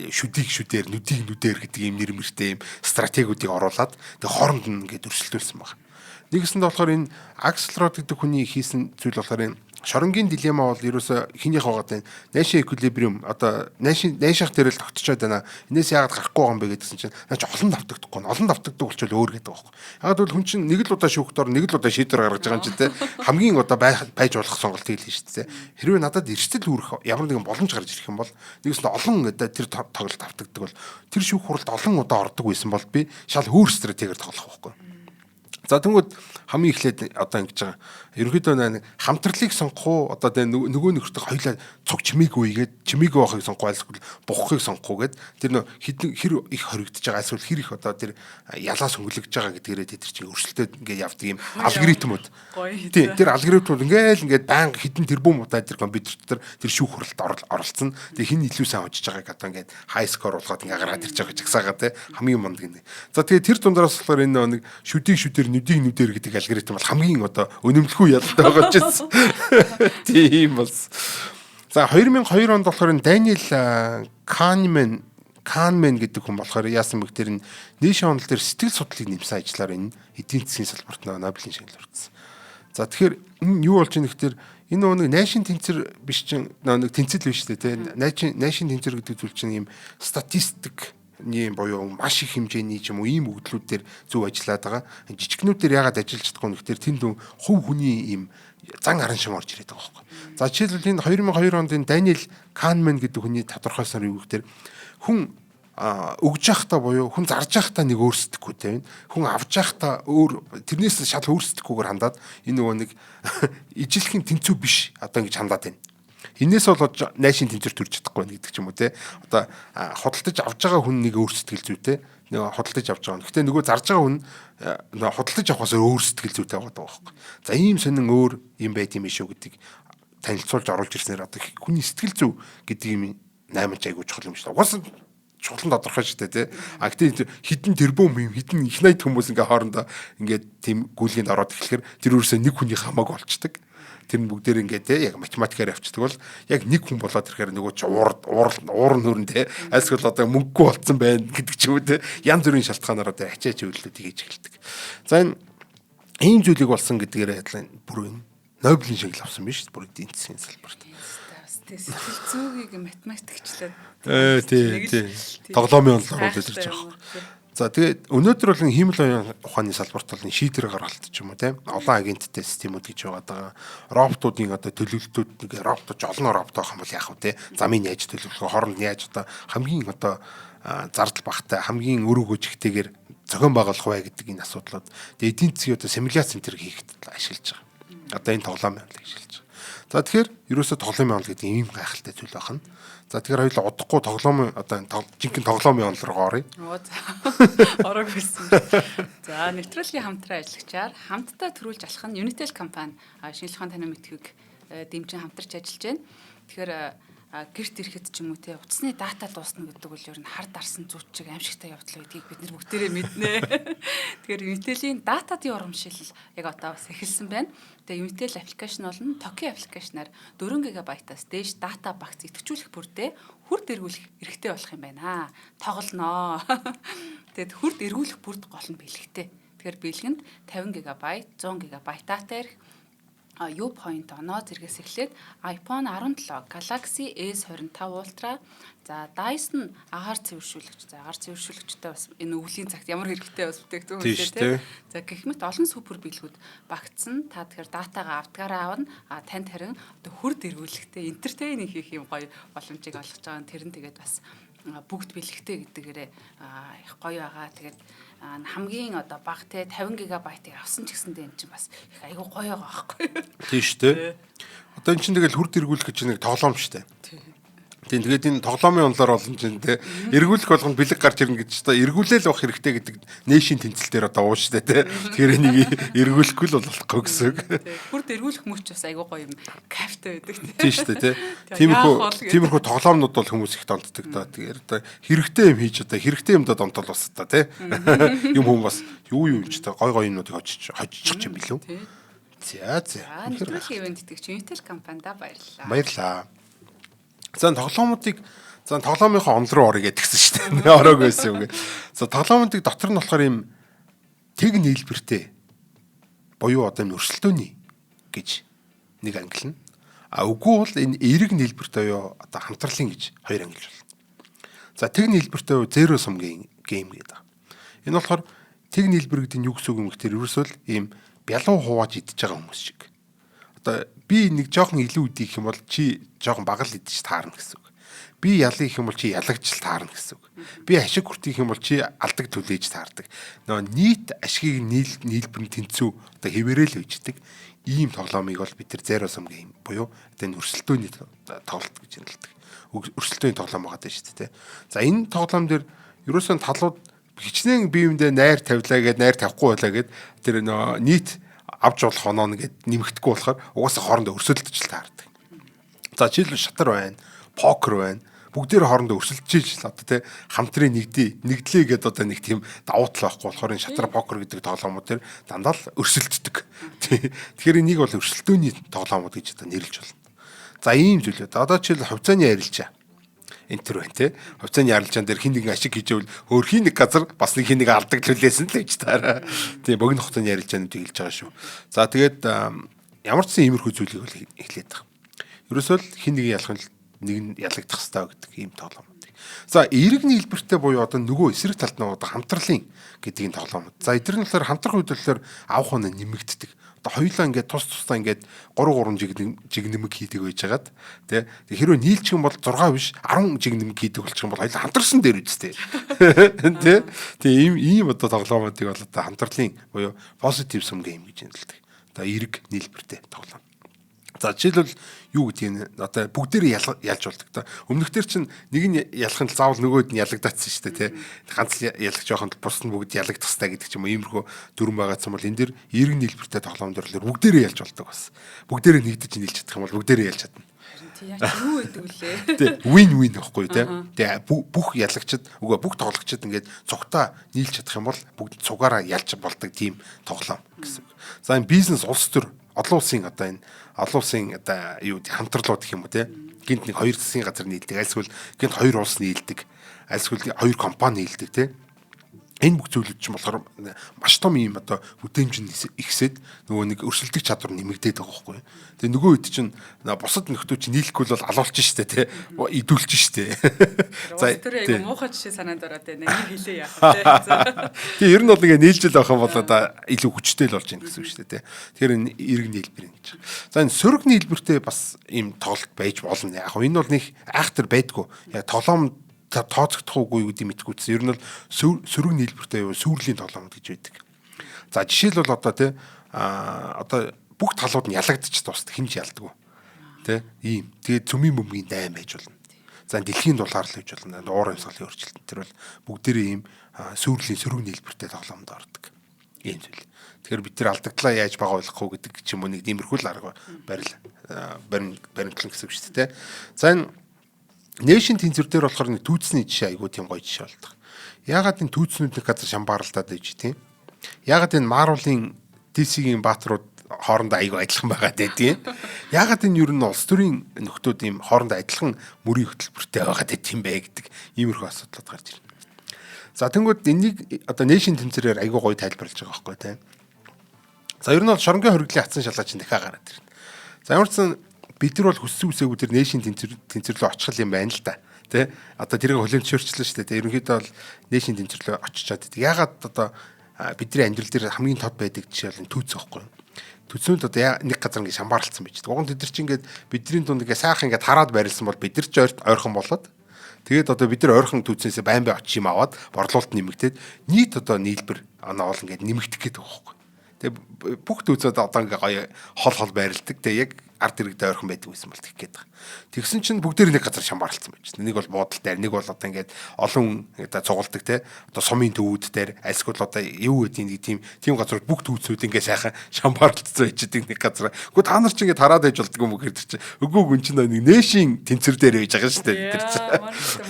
шүдийг шүдээр, нүдийг нүдээр гэдэг ийм нэр мэртэй ийм стратегиудыг оруулаад тэг хооронд нь ингээд өрсөлдүүлсэн баг. Нэгэсэнд болохоор энэ Акселрод гэдэг хүний хийсэн зүйл болохоор энэ шоронгийн дилемма бол ерөөсө хинийх байгаа тань Nash equilibrium, одоо Nash-ах дээр л тогтчоод байна. Энээс яагаад гарахгүй байгаа юм бэ гэдгсэн чинь наа чи олон давтагдахгүй. Олон давтагддаг болчвол өөр гэдэг байхгүй. Яагаад гэвэл хүн чинь нэг л удаа шүүхтор, нэг л удаа шийдвэр гаргаж байгаа юм чи те. Хамгийн одоо байж болох сонголтыг л хийж шүү дээ. Хэрвээ надад эрсдэл үүрэх ямар нэгэн боломж гарч ирэх юм бол нэгсэн олон тэр тоглолт давтагддаг бол тэр шүүх хуралд олон удаа ордог байсан бол би шал өөр стратегиэр тоглох байхгүй. За, тэнгүүд хамгийн эхлээд одоо ингэж байгаа. Ерөнхийдөө нэг хамтралыг сонгох уу, одоо тэгээ нөгөө нөхөртөө хоёлаа цуг чимээгүй игээд чимээгүй байхыг сонгох, альсгүй бухахыг сонгох уу гэд тэр нөө хідэн хэр их хоригдож байгаа, эсвэл хэр их одоо тэр ялаас хөнгөлөж байгаа гэдгээрээ тэд чинь өрсөлдөөд ингээд явдаг юм алгоритмууд. Тийм, тэр алгоритмууд ингээл ингээд байнга хэдэн тэрбум удаа тэр компьютер дотор тэр шүүх хуралд оролцсон. Тэгээ хэн илүү сайн хожиж байгааг одоо ингээд high score болгоод ингээд гаргаад ирж байгаа жагсаагаа те, хамгийн мундаг юм. За, тэгээ тэр дундаас болохоор энэ нэг шүдийг шүдээр, нүдийг нүдээр гэдэг алгоритм бол хамгийн одоо өнөмлөхүү ялтай байгаа ч гэсэн. Тийм болсон. За, 2002 онд болохоор энэ Даниэл Канеман гэдэг хүн болохоор яасан бэ гэхээр энэ Нэш онол дээр сэтгэл судлалыг нэмсэн ажиллаар энэ эдийн засгийн салбарт Нобелийн шагнал хүртсэн. За, тэгэхээр энэ юу болж байгаа нөхдөр энэ нөгөө нэг Нэшийн тэнцэр биш чинь нэг тэнцэл биш үү те. Нэшийн тэнцэр гэдэг зүйл чинь ийм статистик юм буюу маш их хэмжээний ч юм уу ийм өгдлүүд дээр зөв ажиллаад байгаа. Жижигнүүд дээр ягаад ажиллаж чадахгүй нөхдөр тэнд хувь хүний ийм зан аран шим орж ирээд байгаа байхгүй. За, жишээлбэл энэ 2002 онд энэ Даниэл Канеман гэдэг хүний тодорхойлсноор юу гэхээр хүн өгж явахдаа буюу хүн зарж явахдаа нэг өөр сэтгхүүтэй байна. Хүн авч явахдаа өөр, тэрнээс шал өөр сэтгхүүгээр хандаад энэ нөгөө нэг ижилхэн тэнцүү биш одоо ингэж хандаад байна. Энээс болоод найшин тэнцвэр төрж чадахгүй байна гэдэг ч юм уу те. Одоо худалдаж авч байгаа хүн нэг өөр сэтгэл зүйтэй, нөгөө худалдаж авч байгаа. Гэтэ нөгөө зарж байгаа хүн нөгөө худалдаж авахаас өөр сэтгэл зүйтэй байгаа байхгүй. За, ийм сонин өөр юм байт юм шүү гэдгийг танилцуулж оруулж ирснээр одоо хүний сэтгэл зүй гэдэг юм наймаж айгуу чухал юм шүү. Угаасаа чухал нь тодорхой шүү дээ тий. А гэтээ хэдэн тэрбум юм, хэдэн их найт хүмүүс ингээ хоорондоо ингээд тийм гүйлгээнд ороод эхлэхээр тэр өөрөөсөө нэг хүний хамааг болчдөг. Тэр нь бүгдээр ингээд те яг математикаар явцдаг бол яг нэг хүн болоод ирэхээр нөгөө чи уур уур уур нүрэн те, альсгал одоо мөнгөгүй болцсон байна гэдэг ч юм уу те, янз бүрийн шалтгаанаар одоо ачаач үйлдэлүүдийг хийж эхэлдэг. За, энэ ийм зүйлийг болсон гэдгээр адилхан бүр энэ Нобелийн шагнал авсан биш бүр эдийн засгийн салбарт. Сэтгэл зүйгийг математикчлаад. Тий. Тоглоомын онол оруулаад ирж байгаа. За, тэгээд өнөөдөр бол хиймэл оюун ухааны салбарт бол шийдвэр гаргалт ч юм уу тийм олон агенттай системүүд гэж байгаа даа. Роботуудын одоо төлөвлөлтүүд, нэг робот олон робот байх юм бол яах вэ те, замыг яаж төлөвлөх вэ, хооронд нь яаж одоо хамгийн одоо зардал багтай, хамгийн өр өгөөжтэйгээр зохион байгуулах вэ гэдэг энэ асуудлууд. Тэгээд эдийн засгийн одоо симуляц центр хийхэд ашиглаж байгаа. Одоо энэ тоглоом байдлыг ашиглаж байгаа. За тэгэхээр ерөөсөө тоглоомын онол гэдэг ийм гайхалтай зүйл байна. За тэгэхээр хоёулаа удахгүй тоглоомын одоо жинхэнэ тоглоомын онол руу оръё. Оо за. Ороог байсан. За нэвтрүүлгийн хамтран ажиллагчаар хамтдаа төрүүлж алах нь Unitel компани шинжлэх ухааны танин мэдэхүйг дэмжин хамтарч ажиллаж байна. Тэгэхээр гэрт ирэхэд ч юм уу те утасны дата дуусна гэдэг бол ер нь хар дарсан зүйт чиг аимшигтай явдал байдгийг бид нар бүгдээрээ мэднэ. Тэгэхээр Unitel-ийн дататын урамшил яг одоо бас эхэлсэн байна. Тэгээ Unitel application болон Toki application-аар 4 ГБ-аас дээш дата багц идэвхжүүлэх бүрдээ хүрд эргүүлэх эрхтэй болох юм байна. Тоглоноо. Тэгээд хүрд эргүүлэх бүрд гол нь бэлэгтэй. Тэгэхээр бэлгэнд 50 ГБ, 100 ГБ дата эрх U point оноо зэргээс эхлээд iPhone 17, Galaxy S25 Ultra, за Dyson агаар цэвэршүүлэгч. За агаар цэвэршүүлэгчтэй бас энэ өвлийн цагт ямар хэрэгтэй бас бүтээгдэхүүн үү те. За гэх мэт олон супер бэлгүүд багтсан. Та тэгэхээр датагаа авдгаараа авна. А танд харин одоо хүрд эргүүлэхтэй entertain хийх юм гоё боломжийг олгож байгаа. Тэр нь тэгээд бас бүгд бэлэгтэй гэдгээрээ их гоё байгаа. Тэгээд хамгийн одоо бага те 50 ГБ-ыг авсан ч гэсэндээ эн чинь бас их айгүй гоё байгаа байхгүй юу? Тийм шүү дээ. Одоо эн чинь тэгэл хүрд эргүүлэх гэж нэг тоглоом шүү дээ. Тийм, тэгээд энэ тоглоомын онолоор олон чинь те эргүүлэх болгонд бэлэг гарч ирнэ гэж та эргүүлээл явах хэрэгтэй гэдэг нээшийн тэнцэл дээр одоо уун штэ те. Тэгэхээр энийг эргүүлэхгүй л болохгүй гэсэн үг. Хүрд эргүүлэх мөч бас айгүй гоё юм кайфтай байдаг те. Тийм штэ те. Тиймэрхүү тоглоомнууд бол хүмүүс их донтдог та. Тэгэхээр одоо хэрэгтэй юм хийж одоо хэрэгтэй юмдаа донтол бас та те. Юм хүмүүс бас юу юм ч та гой гой юмнуудыг хожиж хожчих юм билүү. За за. Нэвтрүүлгийн ивээн тэтгэгч Unitel компанида баярлалаа. Баярлалаа. За тоглоомуудыг за тоглоомынхоо онол руу орё гэдгсэн шүү дээ. Ороог байсан юм гэ. За тоглоомуудыг дотор нь болохоор юм тэг нийлбэртэй буюу одоо юм өрсөлдөөний гэж нэг ангилна. А үгүй бол энэ эерэг нийлбэртэй буюу одоо хамтралын гэж хоёр ангилж байна. За тэг нийлбэртэй буюу zero sum game гэдэг. Энэ болохоор тэг нийлбэр гэдэг нь юу гэсэн үг юм гэхээр ерөөсөө л ийм бялуу хувааж идэж байгаа хүмүүс шиг. Одоо би нэг жоохон илүү идэх юм бол чи жоохон бага л идэж таарна гэсэн үг. Би ялах юм бол чи ялагч л таарна гэсэн үг. Би ашиг хүртэх юм бол чи алдаг түлээж таардаг. Нөгөө нийт ашигыг нийлбэр нь тэнцүү одоо хэвээрээ л үйждэг. Ийм тоглоомыг бол бид тэр zero sum game буюу одоо энэ өрсөлдөөний тоглолт гэж нэрлэдэг. Өрсөлдөөний тоглоом байгаа даа шүү дээ. За энэ тоглоом дээр ерөөсөн талууд хичнээн биеиндээ найр тавилаа гэд найр тавихгүй байлаа гэд тэр нөгөө нийт авч болох оноо нэгэд нэмэгдэхгүй болохоор угаасаа хоорондоо өрсөлдөж л таардаг. За жишээлбэл шатар байна, покер байна. Бүгдээр хоорондоо өрсөлдөж л одоо тий хамтрын нэгдээ нэгдлээ гэдээ одоо нэг тийм давуу тал байхгүй болохоор энэ шатар покер гэдэг тоглоомууд тэр дандаа л өрсөлддөг. Тэгэхээр энийг бол өрсөлдөөний тоглоомууд гэж одоо нэрлэж болно. За ийм зүйл. Одоо жишээл хувьцааны арилжаа энэ төр байна те. Хувьцааны арилжаан дээр хин нэгэн ашиг хийжээвэл өөр хин нэг газар бас нэг хин нэг алдаг төлөөсөн л гэж таараа. Тийм богино хугацааны арилжаануудыг хэлж байгаа шүү. За тэгээд ямар ч сан иймэрхүү зүйлийг бол эхлээд байгаа. Ерөөсөө л хин нэг ялах нь нэг нь ялагдах хэрэгтэй гэдэг ийм тоглоом. За эерэг нийлбэртэй буюу одоо нөгөө эсрэг талд нь одоо хамтрлын гэдэг энэ тоглоом. За эдгээр нь болохоор хамтрах үед болохоор авах оноо нэмэгддэг. Одоо хоёулаа ингээд тус тусдаа ингээд 3 3 жиг нэмэг хийдэг байжгаад тий. Хэрвээ нийлчих юм бол 6 биш 10 жиг нэмэг хийдэг болчих юм бол хоёулаа хамтарсан дээр үсттэй. Тий. Тэгээ ийм ийм одоо тоглоомуудыг бол одоо хамтрлын буюу positive sum game гэж нэрлэдэг. Одоо эерэг нийлбэртэй тоглоом. За жишээлбэл юу гэдгийг нь одоо бүгдээрээ ялж болдог та. Өмнөх дээр чинь нэг нь ялахын тул заавал нөгөөд нь ялагдаацсан шүү дээ тий. Ганц ялах жоохон бус нь бүгд ялагдах хэрэгтэй гэдэг ч юм уу иймэрхүү дүрм байгаадсан бол энэ дэр эерэг нийлбэртэй тоглоом дээр л бүгдээрээ ялж болдог бас. Бүгдээрээ нэгдэж нийлж чадах юм бол бүгдээрээ ялж чадна. Тий яг юу гэдэг вүлээ. Тий win win гэхгүй тий. Тэгээ бүх ялагчид үгүй бүх тоглогчид ингээд цугтаа нийлж чадах юм бол бүгд цугаараа ялж болдог тийм тоглоом гэсэн үг. За энэ бизнес улс төр олон улсын одоо энэ олон улсын одоо юу хамтарлууд гэх юм уу те гинт нэг хоёр засгийн газар нийлдэг альсгүй гинт хоёр улс нийлдэг альсгүй хоёр компани нийлдэг те. Энэ бүх зүйлүүд чинь болохоор маш том юм одоо бүтээмж нь ихсээд нөгөө нэг өрсөлдөх чадвар нэмэгдээд байгаа байхгүй. Тэгээ нөгөө үед чинь бусад нөхдөө чинь нийлэхгүй бол алуулчих штэ тий. Идүүлчих штэ. За тэр айгу муухай жишээ санаанд ороод байна. Энийг хэлээ яах вэ? Тэгээ ер нь бол ингээ нийлжэл байх юм бол одоо илүү хүчтэй л болж байна гэсэн үг штэ тий. Тэгэхээр энэ эерэг нийлбэр гэж. За энэ сөрөг нийлбэртэй бас ийм тоглолт байж болно. Яг энэ бол нэг айхтар байдгүй. Яг тоглоом тооцогдох уугүй юу гэдэг мэдэхгүй гэсэн. Ер нь бол сөрөг нийлбэртэй юу сүүрлийн тоглоом гэж байдаг. За жишээлбэл одоо тий а одоо бүх талууд нь ялагдчих дуустал хинж ялдаггүй. Тэ ийм. Тэгээд цөмийн бөмбөгийн дайн байж болно. За дэлхийн дулаар л байж болно. Уур амьсгалын өөрчлөлт. Тэр бол бүгдээрээ ийм сүрлийн сөрөг нийлбэртэй тоглоомд ордог. Ийм зүйл. Тэгэхээр бид нар алдагдлаа яаж бага ойлгох уу гэдэг ч юм уу нэг тиймэрхүү л арга барил баримтлан гэсэн үг шүү дээ. За энэ Нэшн тэнцвэр дээр болохоор нэг түүцний жишээ айгүй тийм гоё жишээ болдог. Яагаад энэ түүцнүүд нэг газар шамбааралдаад байж тийм? Яагаад энэ Marvel-ийн DC-ийн бааtruуд хоорондоо айгүй адилхан байгаа дээ тийм? Яагаад энэ ер нь улс төрийн нөхдүүд ийм хоорондоо адилхан мөрийн хөтөлбөртэй байгаа дээ тийм бэ гэдэг иймэрхүү асуудлууд гарч ирнэ. За тэнгууд энийг одоо Нэшн тэнцвэрээр айгүй гоё тайлбарлаж байгаа байхгүй тийм. За ер нь бол шоронгийн хоригдлын атсан шалаа чинь дахиад гараад ирнэ. За ямар ч сан бид нар бол хүссэн үсээгүй тэр нээшин тэнцвэрлөө очих юм байна л да. Тэ? Одоо тэрийг хүлэмжшөөрчлөө шүү дээ. Ерөнхийдөө бол нээшин тэнцвэрлөө очичоод байдаг. Ягаад одоо бидний амьдрал дээр хамгийн тод байдаг жишээ бол энэ түүц байхгүй юу? Төцөөнд одоо нэг газар ингэ шамбаарлцсан байж. Уг нь тэд нар чинь ингээд бидний дунд ингээ сайхан ингээд хараад байрлсан бол бид нар ч ойрхон болоод тэгээд одоо бид нар ойрхон түүцнээсээ байн бай очиж юм аваад борлуулалт нэмэгдээд нийт одоо нийлбэр оноо бол ингээд нэмэгдэх гээд байгаа байхгүй. Тэгээ бүх түүцүүд одоо ингээ гоё хол хол байрладаг. Тэгээ яг ард иргэдээ ойрхон байдаг байсан бол тэгэх гээд байгаа. Тэгсэн чинь бүгдээр нэг газар шамбаарлцсан байж. Нэг бол буудал дээр, нэг бол одоо ингээд олон хүн одоо цугулдаг те. Одоо сумын төвүүд дээр, альсгул одоо юу гэдэг нэг тийм тийм газрууд бүх түүцүүд ингээд сайхан шамбаарлцсан байж байгаа нэг газар. Гэхдээ та нар ч ингээд хараад байж болдгоо юм уу гэхэр чинь үгүй үгүй чинь нэг нээшийн тэнцвэр дээр байж байгаа шүү дээ. Тэр чинь.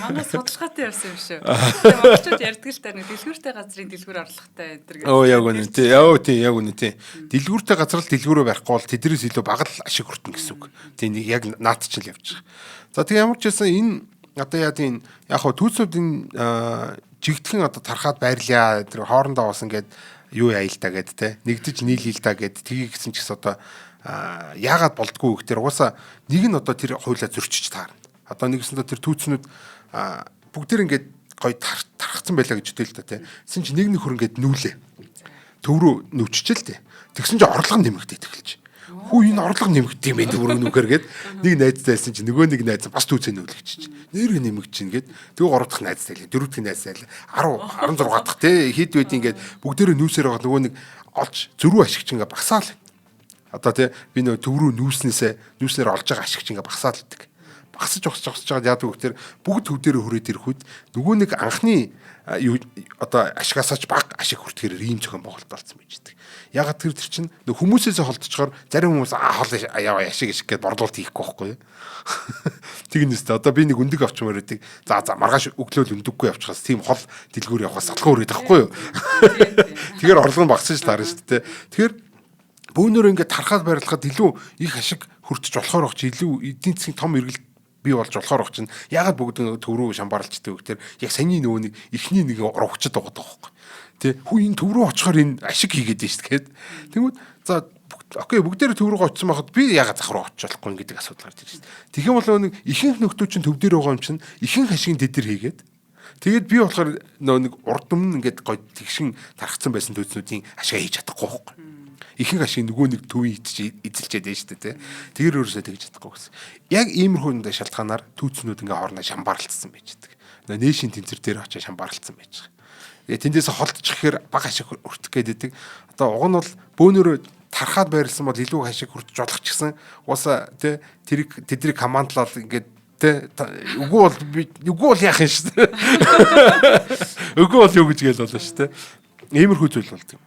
Манай судалгаатай явсан юм шүү. Тэгээ монголчууд ярьдаг л та нэг дэлгүүртэй газрын дэлгүүр орлоготой энэ төр. Оо яг үнэ тий. Яа тий яг үнэ тий. Дэлгүүртэй газар л дэлгүүрөө барихгүй бол тэднээс илүү бага л ашиг хүртэн гэсэн үг. Тий нэг яг наат чил явж байгаа. За тэгээ ямар ч байсан энэ одоо яа тийм яг хоо түүцүүдийн жигтгэн одоо тархаад байрлаа тэр хоорондоо бас ингээд юу яа л та гэд те нэгдэж нийлэе л та гэд тгий гэсэн ч гэсэн одоо яагаад болдгоо гэхээр угаасаа нэг нь одоо тэр хуйлаа зөрчиж таарна. Одоо нэгсэндээ тэр түүцнүүд бүгдээр ингээд гоё тархацсан байлаа гэж үтэл л та те. Тэсэн чи нэг нөхөр ингээд нүүлээ. Төв рүү нүвччихэл те. Тэгсэн чи орлого нэмэгдээд эхэлж. Хүү энэ орлого нэмэгдэх юм байна төв рүү нүхээр гээд нэг найзтай байсан чи нөгөө нэг найз бас түүцээ нүүлгэж чи. Нэрэг нэмэгдэж чинь гээд тэгээ гурав дахь найз тайлаа, дөрөв дахь найз тайлаа, 10 16 дахь те хэд байд ингээд бүгдээрээ нүүсээр байгаа нөгөө нэг олж зөрүү ашиг чи ингээд багасаал. Одоо те би нөгөө төв рүү нүүснээсээ нүүснээр олж байгаа ашиг чи ингээд багасаал гэдэг. Багасж багасж багасж байгаа яадаг вэ гэхээр бүгд төв дээрээ хүрээд ирэхүүд нөгөө нэг анхны юу одоо ашигаасаач баг ашиг хүртэхээр ийм зохион байгуулалт болсон байж байдаг. Ягаад тэр чинь нөх хүмүүсээс холдчихоор зарим хүмүүс хол яа ашиг ашиг гэдээ борлуулалт хийхгүй байхгүй юу? Тэг нэстэ одоо би нэг өндөг авчмаар байдаг. За за маргааш өглөөл өндөггүй явчихаас тийм хол дэлгүүр явахаас салхуу өрөөд байхгүй юу? Тэгэхээр орлого нь багасж таарна шүү дээ. Тэгэхээр бөөнөр ингээд тархаад байрлахад илүү их ашиг хүртэж болохоор баг чи илүү эдийн засгийн том эргэлт бий болж болохоор баг чинь ягаад бүгд нэг төв рүү шамбаарлцдаг вэ гэхээр яг саяны нөгөө нэг эхний нэг урагчд байгаа байхгүй. Тэ хүү энэ төв рүү очихоор энэ ашиг хийгээд байна шүү дээ. Тэнгүүд за окей бүгдээр төв рүү очсон байхад би ягаад зах руу очиж болохгүй гэдэг асуудал гарч ирж шүү дээ. Тэгэх юм бол нэг ихэнх нөхдүүд чинь төв дээр байгаа юм чинь ихэнх ашигын тэд нар хийгээд тэгээд би болохоор нөгөө нэг урд өмнө ингээд гой тэгшин тархацсан байсан төцнүүдийн ашиг хийж чадахгүй байхгүй. Ихэнх ашиг нөгөө нэг төвийн идэж эзэлчээд байна шүү дээ. Тэр өөрөөсөө тэгж чадахгүй гэсэн. Яг иймэрхүү юм шалтгаанаар түүцнүүд ингээ хоорондоо шамбаарлцсан байж байдаг. Нээшин тэнцвэр дээр очиж шамбаарлцсан байж байгаа. Тэгээ тэндээс холдчиххээр бага ашиг хүртэх гээд байдаг. Одоо уг нь бол бөөнөрөө тархаад байрлсан бол илүү ашиг хүртэж болох ч гэсэн угаасаа тий тэрийг тэдний командлал ингээд тэ үгүй бол би үгүй бол яах юм шүү дээ. Үгүй бол юу гэж гээл болно шүү дээ. Иймэрхүү зүйл болдог.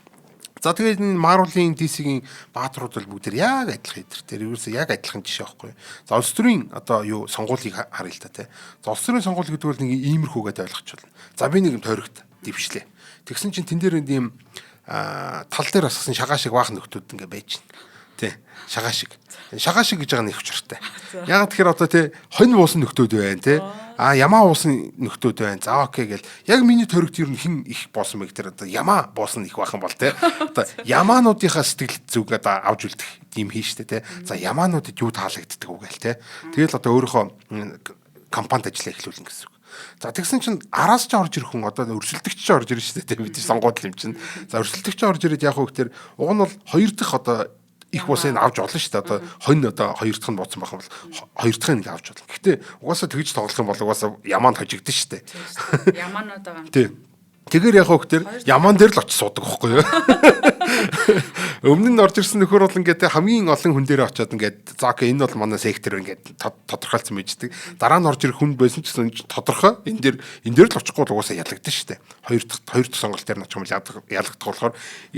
За тэгээд энэ Marvel-ийн DC-ийн бааtruуд бол бүгд яг адилхан эдэр тэр ерөөсөө яг адилхан жишээ байхгүй. За улс төрийн одоо юу сонгуулийг харъя л та тий. За улс төрийн сонгуул гэдэг бол нэг иймэрхүүгээд ойлгочихвол. За би нэг юм тойрогт дэвшлээ. Тэгсэн чинь тэн дээр нэг юм тал дээр асгасан шагаа шиг баахан нөхдүүд ингээ байж байна. Тий. Шагаа шиг. Шагаа шиг гэж байгаа нь их учиртай. Ягаад тэгэхээр одоо тий хонь буусан нөхдүүд байна тий. А ямаа буусан нөхдүүд байна. За окей гэл. Яг миний тойрогт ер нь хэн их буусан бэ гэхээр одоо ямаа буусан их байх юм бол тий. Одоо ямаануудынхаа сэтгэл зүг одоо авч үлдэх юм хийн штэ тий. За ямаануудад юу таалагддаг вэ гээл тий. Тэгэл одоо өөрийнхөө компанид ажиллаа эхлүүлнэ гэсэн үг. За тэгсэн чинь араас ч орж ирэх хүн одоо өрсөлдөгч ч орж ирнэ штэ тий. Бид сонгуул юм чинь. За өрсөлдөгч орж ирээд яг уу гэхээр уг нь бол хоёр дахь одоо их бусыг авч олно шүү дээ. Одоо хонь одоо хоёр дахь нь бууцсан байх юм бол хоёр дахь нь авч болно. Гэхдээ угаасаа тэгж тоглох юм бол угаасаа ямаанд хожигдсон шүү дээ. Ямаанууд байгаа юм. Тий. Тэгэхээр яг хөө тэр ямаан дээр л очиж суудаг байхгүй юу? Өмнө нь орж ирсэн нөхөр бол ингээд хамгийн олон хүн дээр очиод ингээд за okay, энэ бол манай сектор ингээд тодорхойлцсон байждаг. Дараа нь орж ирэх хүн байсан ч гэсэн тодорхой энэ дээр л очихгүй л угаасаа ялагдсан шүү дээ. Хоёр дахь сонголт дээр нь очих юм бол ялагдах болохоор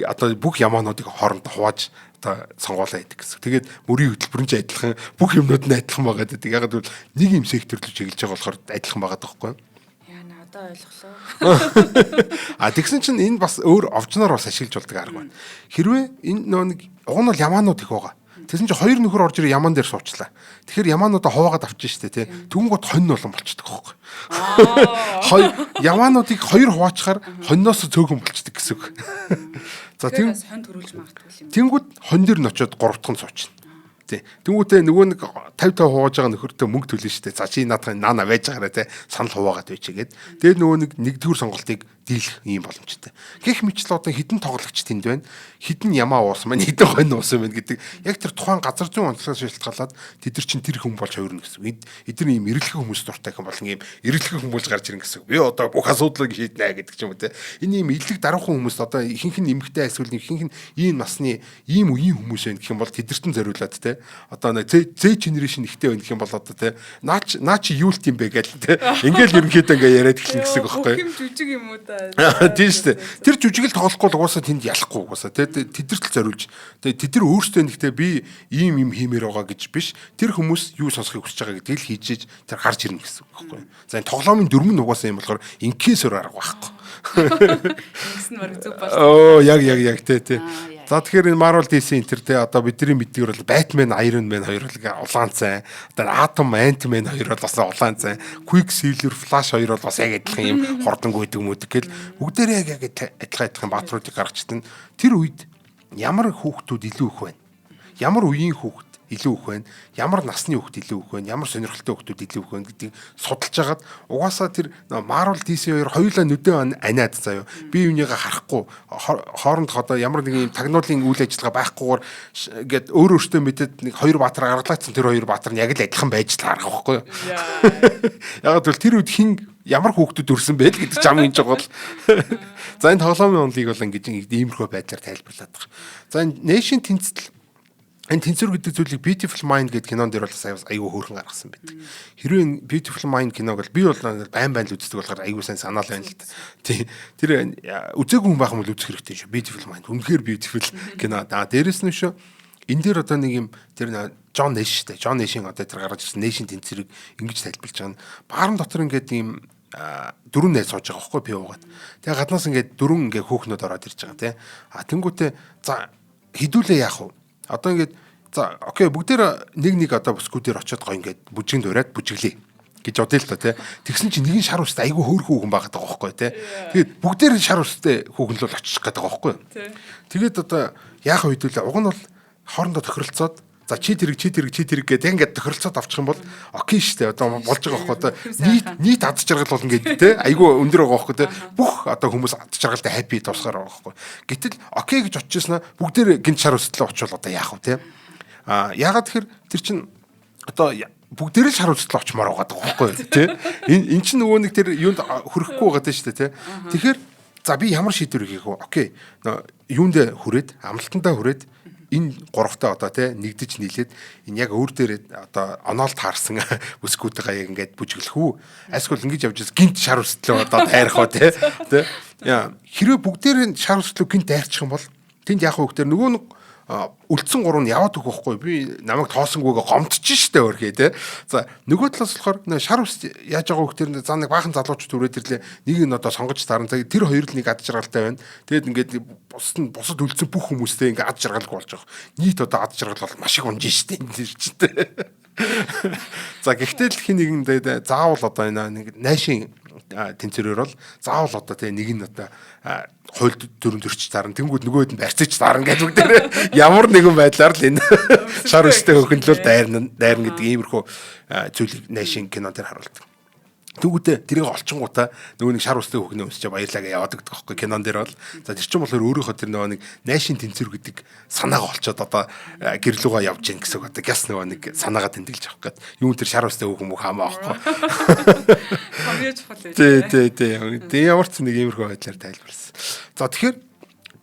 одоо бүх ямаануудыг хоорондоо хувааж одоо сонгуулаа хийдэг гэсэн. Тэгээд мөрийн хөтөлбөр нь ч адилхан, бүх юмнууд нь адилхан байгаа гэдэг. Яг л нэг юм сектор рүү чиглэж байгаа болохоор адилхан байгаа байхгүй юу? Яна, одоо ойлголоо. А тэгсэн чинь энэ бас өөр овжноор бас ашиглаж болдог арга байна. Хэрвээ энэ нөө нэг уг нь бол ямаанууд их байгаа. Тэгсэн чинь хоёр нөхөр орж ирээ, ямаан дээр суучлаа. Тэгэхээр ямаануудаа хуваагаад авчих штэ, тий. Тэнгүүт хонь болон болчдөг байхгүй. Хоёр ямаануудыг хоёр хуваачаар хоньноос цөөхөн болчдөг гэсэн үг. За, тийм хонь төрүүлж магадгүй юм. Тэнгүүт хонь дээр нь очиод гурав дахь нь суучна. Тий. Тэнгүүтээ нөгөө нэг 50 50 хувааж байгаа нөхөртөө мөнгө төлнө шүү дээ. За, чи наадах наана байж байгаарай те. Санал хуваагаад байж гээд. Тэгээд нөгөө нэг нэгдүгээр сонголтыг дийлэх ийм боломжтой. Гэх мэтлээ одоо хэдэн тоглогч тэнд байна? Хэдэн ямаа уусан байна? Хэдэн хонь уусан байна гэдэг яг тэр тухайн газар зүйн онцлогоос шалтгаалаад тэд нар чинь тэр хүн болж хувирна гэсэн. Эдгээр ийм эрэлхэг хүмүүс дуртай хүн болон ийм эрэлхэг хүмүүс гарч ирнэ гэсэн. Би одоо бүх асуудлыг шийднэ гэдэг ч юм уу те. Энэ ийм элэг даруухан хүмүүс одоо ихэнх нь эмэгтэй, эсвэл ихэнх нь ийм насны ийм үеийн хүмүүс байна гэх юм бол тэдэртэн зориулаад те. Одоо нэг Z generation ихтэй байна гэх юм бол одоо те. Наа чи юу л тийм бэ гэл те. Ингээл ерөнхийдөө ингээ яриад эхэлнэ гэсэн үг байхгүй. Бүх юм жүжиг юм уу та. Тийм шүү дээ. Тэр жүжигийг тоглохгүй л угаасаа тэнд ялахгүй угаасаа те. Тэдэрт л зориулж. Тэгээ тэд нар өөрсдөө нэгтээ би ийм юм хиймээр байгаа гэж биш. Тэр хүмүүс юу сонсохыг хүсэж байгаа гэдгийг л хийж иж тэр гарч ирнэ гэсэн үг байхгүй. За, энэ тоглоомын дүрм нь угаасаа юм болохоор инкесээр арга байхгүй. Ингэсэн нь бараг зөв болж. Оо, яг яг яг тий тий. За, тэгэхээр энэ Marvel, DC энэ төр те, одоо бидний мэддгээр бол Batman, Iron Man хоёр бол улаан цай. Одоо Atom, Ant-Man хоёр бол бас улаан цай. Quicksilver, Flash хоёр бол бас яг адилхан юм хурдангүй гэдэг юм уу гэл бүгдээрээ яг яг адилхан адилхан баатруудыг гаргачтан. Тэр үед ямар хүүхдүүд илүү их байна? Ямар үеийн хүүхд илүү их байна? Ямар насны хүүхд илүү их байна? Ямар сонирхолтой хүүхдүүд илүү их байна гэдгийг судалж хагаад угаасаа тэр Marvel, DC хоёр хоёулаа нүдэн аниад заяа. Би юуныгаа харахгүй хоорондох одоо ямар нэгэн юм тагнуулын үйл ажиллагаа байхгүйгээр ингээд өөр өөртөө мэдээд нэг хоёр баатар гаргалаацсан, тэр хоёр баатар нь яг л адилхан байж л харах байхгүй юу? Яг л тэр үед хин ямар хүүхдүүд өрсөн бэ л гэдэг ч хамгийн чухал. За, энэ тоглоомын онолыг бол ингэж иймэрхүү байдлаар тайлбарлаад байгаа. За, энэ Нэшийн тэнцэл, энэ тэнцвэр гэдэг зүйлийг Beautiful Mind гэдэг кинон дээр бол сая айгүй хөөрхөн гаргасан байдаг. Хэрвээ энэ Beautiful Mind киног бол би бол байн байн л үздэг болохоор айгүй сайн санаал байна л да. Тий. Тэр үзээгүй хүн байх юм бол үзэх хэрэгтэй шүү. Beautiful Mind үнэхээр beautiful кино. Аа, дээрэс нь шүү. Энэ дээр одоо нэг юм тэр Джон Нэш шүү дээ. Джон Нэшийн одоо тэр гаргаж ирсэн Нэшийн тэнцвэрийг ингэж тайлбарлаж байгаа нь баарн дотор ингээд ийм дөрвөн найз сууж байгаа байхгүй, пив уугаад. Тэгээ гаднаас ингээд дөрвөн ингээд хөөхнөд ороод ирж байгаа тий. А тэнгүүтээ за хідүүлээ яах вэ? Одоо ингээд за okay, бүгдээр нэг нэг одоо бүсгүүдээр очиод гоё ингээд бүжинд уриад бүжиглэе гэж бодъё л доо тий. Тэгсэн чинь нэгэн шар үстэй айгүй хөөрхөн хүүхэн байгаад байгаа байхгүй тий. Тэгээд бүгдээр шар үстэй хүүхэн л очих гээд байгаа байхгүй. Тэгээд одоо яах вэ хэдүүлээ, уг нь бол хоорондоо тохиролцоод за чи тэрэг, чи тэрэг, чи тэрэг гэдэг ингээд тохиролцоод авчих юм бол okay штэ, одоо болж байгаа байхгүй. Одоо нийт нийт ад жаргал болно гэдэг те, айгүй өндөр байгаа байхгүй те. Бүх одоо хүмүүс ад жаргалтай happy дуусгаар байгаа байхгүй. Гэтэл okay гэж очижсэн бүгдээр гинт шар үстлээ очивол одоо яах вэ те? А яагаад тэгэхээр тэр чин одоо бүгдээр л шар үстэл очимоор байгаа байхгүй тий. Энэ эн чинь нөгөө нэг тэр юунд хүрэхгүй байгаа даа шүү дээ тий. Тэгэхээр за би ямар шийдвэр хийх вэ? Okay. Юунд хүрээд, амлалтандаа хүрээд энэ гуравтай одоо тий нэгдэж нийлээд энэ яг өөр дээр одоо оноол таарсан бүсгүүтэйгээ яг ингээд бүжиглэх үү? Эсвэл ингэж явж байсан гинт шар үстлээ одоо дайрах уу тий? Тий. Яа, хэрвээ бүгдээр шар үстлөө гинт дайрчих юм бол тэнд яг вэ гэхээр нөгөө нэг үлдсэн гурав нь яваад өгөх байхгүй, би намайг тоосонгүйгээ гомдчих штэ өөрхий те. За, нөгөө талаас болохоор шар ус яаж байгаа вэ гэхээр за нэг баахан залуучууд түрээд ирлээ, нэг нь одоо сонгож таарна, тэр хоёр л нэг ад жаргалтай байна. Тэгээд ингээд бусад нь, бусад үлдсэн бүх хүмүүстэй ингээд ад жаргалгүй болж байгаа. Нийт одоо ад жаргал бол маш их унж штэ энэ чинь те. За, гэхдээ л хин нэгэн заавал одоо энэ нэг найшин тэнцвэрээр бол заавал одоо тий нэг нь одоо хууль дүрм төрч таарна. Тэнгүүд нөгөөд нь барьцаж таарна гэж бүгдээр ямар нэгэн байдлаар л энэ шар өстэй хөхөнлөл дайрна дайрна гэдэг иймэрхүү зүйлийг найшин кино дээр харуулдаг. Түүгүүтээ тэрийг олчингуудаа нөгөө нэг шар үстэй хөхнөө өсчөө баярлаа гэж яваад өгдөг байхгүй кинон дээр бол. За, тэр чинь болохоор өөрийнхөө тэр нөгөө нэг найшин тэнцвэр гэдэг санаагаа олцоод одоо гэр лүүгээ явж гин гэсэн үг, одоо гяс нөгөө нэг санаагаа тэмдэглэж авах гээд юун тэр шар үстэй хүүхэн мөх хамаа байхгүй. Хамгийн чухал байж. Тий, тий, тий. Тэг ямар ч нэг иймэрхүү байдлаар тайлбарласан. За, тэгэхээр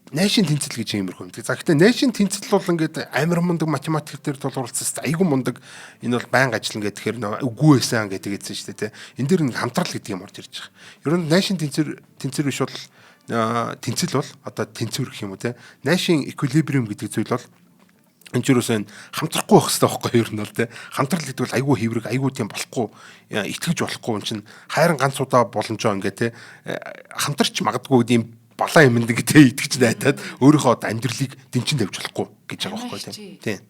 Нэшийн тэнцэл гэж иймэрхүү юм. За гэхдээ нэшийн тэнцэл бол ингээд амар мундаг математик дээр тулгуурласан айгүй мундаг энэ бол байнга ажиллана гэхээр нөө үгүй байсан гэдэг хэлсэн шүү дээ, тэ. Энэ дээр нэг хамтрал гэдэг юм орж ирж байгаа. Ер нь нэшийн тэнцвэр биш бол тэнцэл бол одоо тэнцвэр гэх юм уу, те. Нэшийн equilibrium гэдэг зүйл бол энэ ч юусоо энэ хамтрахгүй байх хэрэгтэй байхгүй юу ер нь бол, те. Хамтрал гэдэг бол айгүй хэврэг, айгүй тийм болохгүй, итгэж болохгүй юм чинь хайран ганц удаа боломжоо ингээ, те, хамтарч магадгүй ийм балаа юмд ингээ, те, итгэж найдаад өөрийнхөө одоо амьдралыг дэнчин тавьж болохгүй гэж байгаа байхгүй, те. Тийм.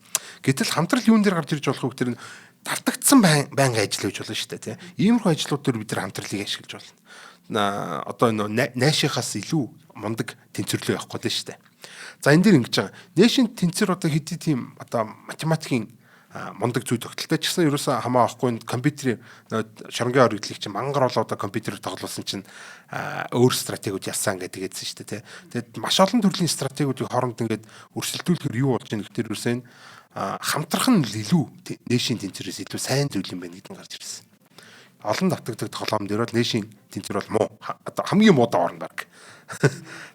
Гэтэл хамтрал юун дээр гарч ирж болох вэ гэхээр давтагдсан байнга ажил хийж болно шүү дээ, те. Иймэрхүү ажлууд дээр бид нар хамтралыг ашиглаж болно. Одоо нөө найшийнхаас илүү мундаг тэнцвэрлээ явах гэдэг шүү дээ. За энэ дээр ингэж байгаа. Нэшин тэнцвэр одоо хэдий тийм одоо математикийн мундаг зүй тогтолтой ч гэсэн ерөөсөө хамаа авахгүй компьютерийн шоронгийн орогдлыг чинь мангар олон одоо компьютерээр тоглуулсан чинь өөр стратегиуд ялсан гэдэг хэлсэн шүү дээ, тэ. Тэгээд маш олон төрлийн стратегиудыг хооронд ингээд өрсөлдүүлэхээр юу болж байгаа гэхээр ерөөсөө энэ хамтрах нь илүү нэшин тэнцвэрээс илүү сайн зүйл юм байна гэдэг нь гарч ирсэн. Олон давтагдаг тоглоом дээр бол нэшин тэнцвэр бол муу. Одоо хамгийн муу орно баг.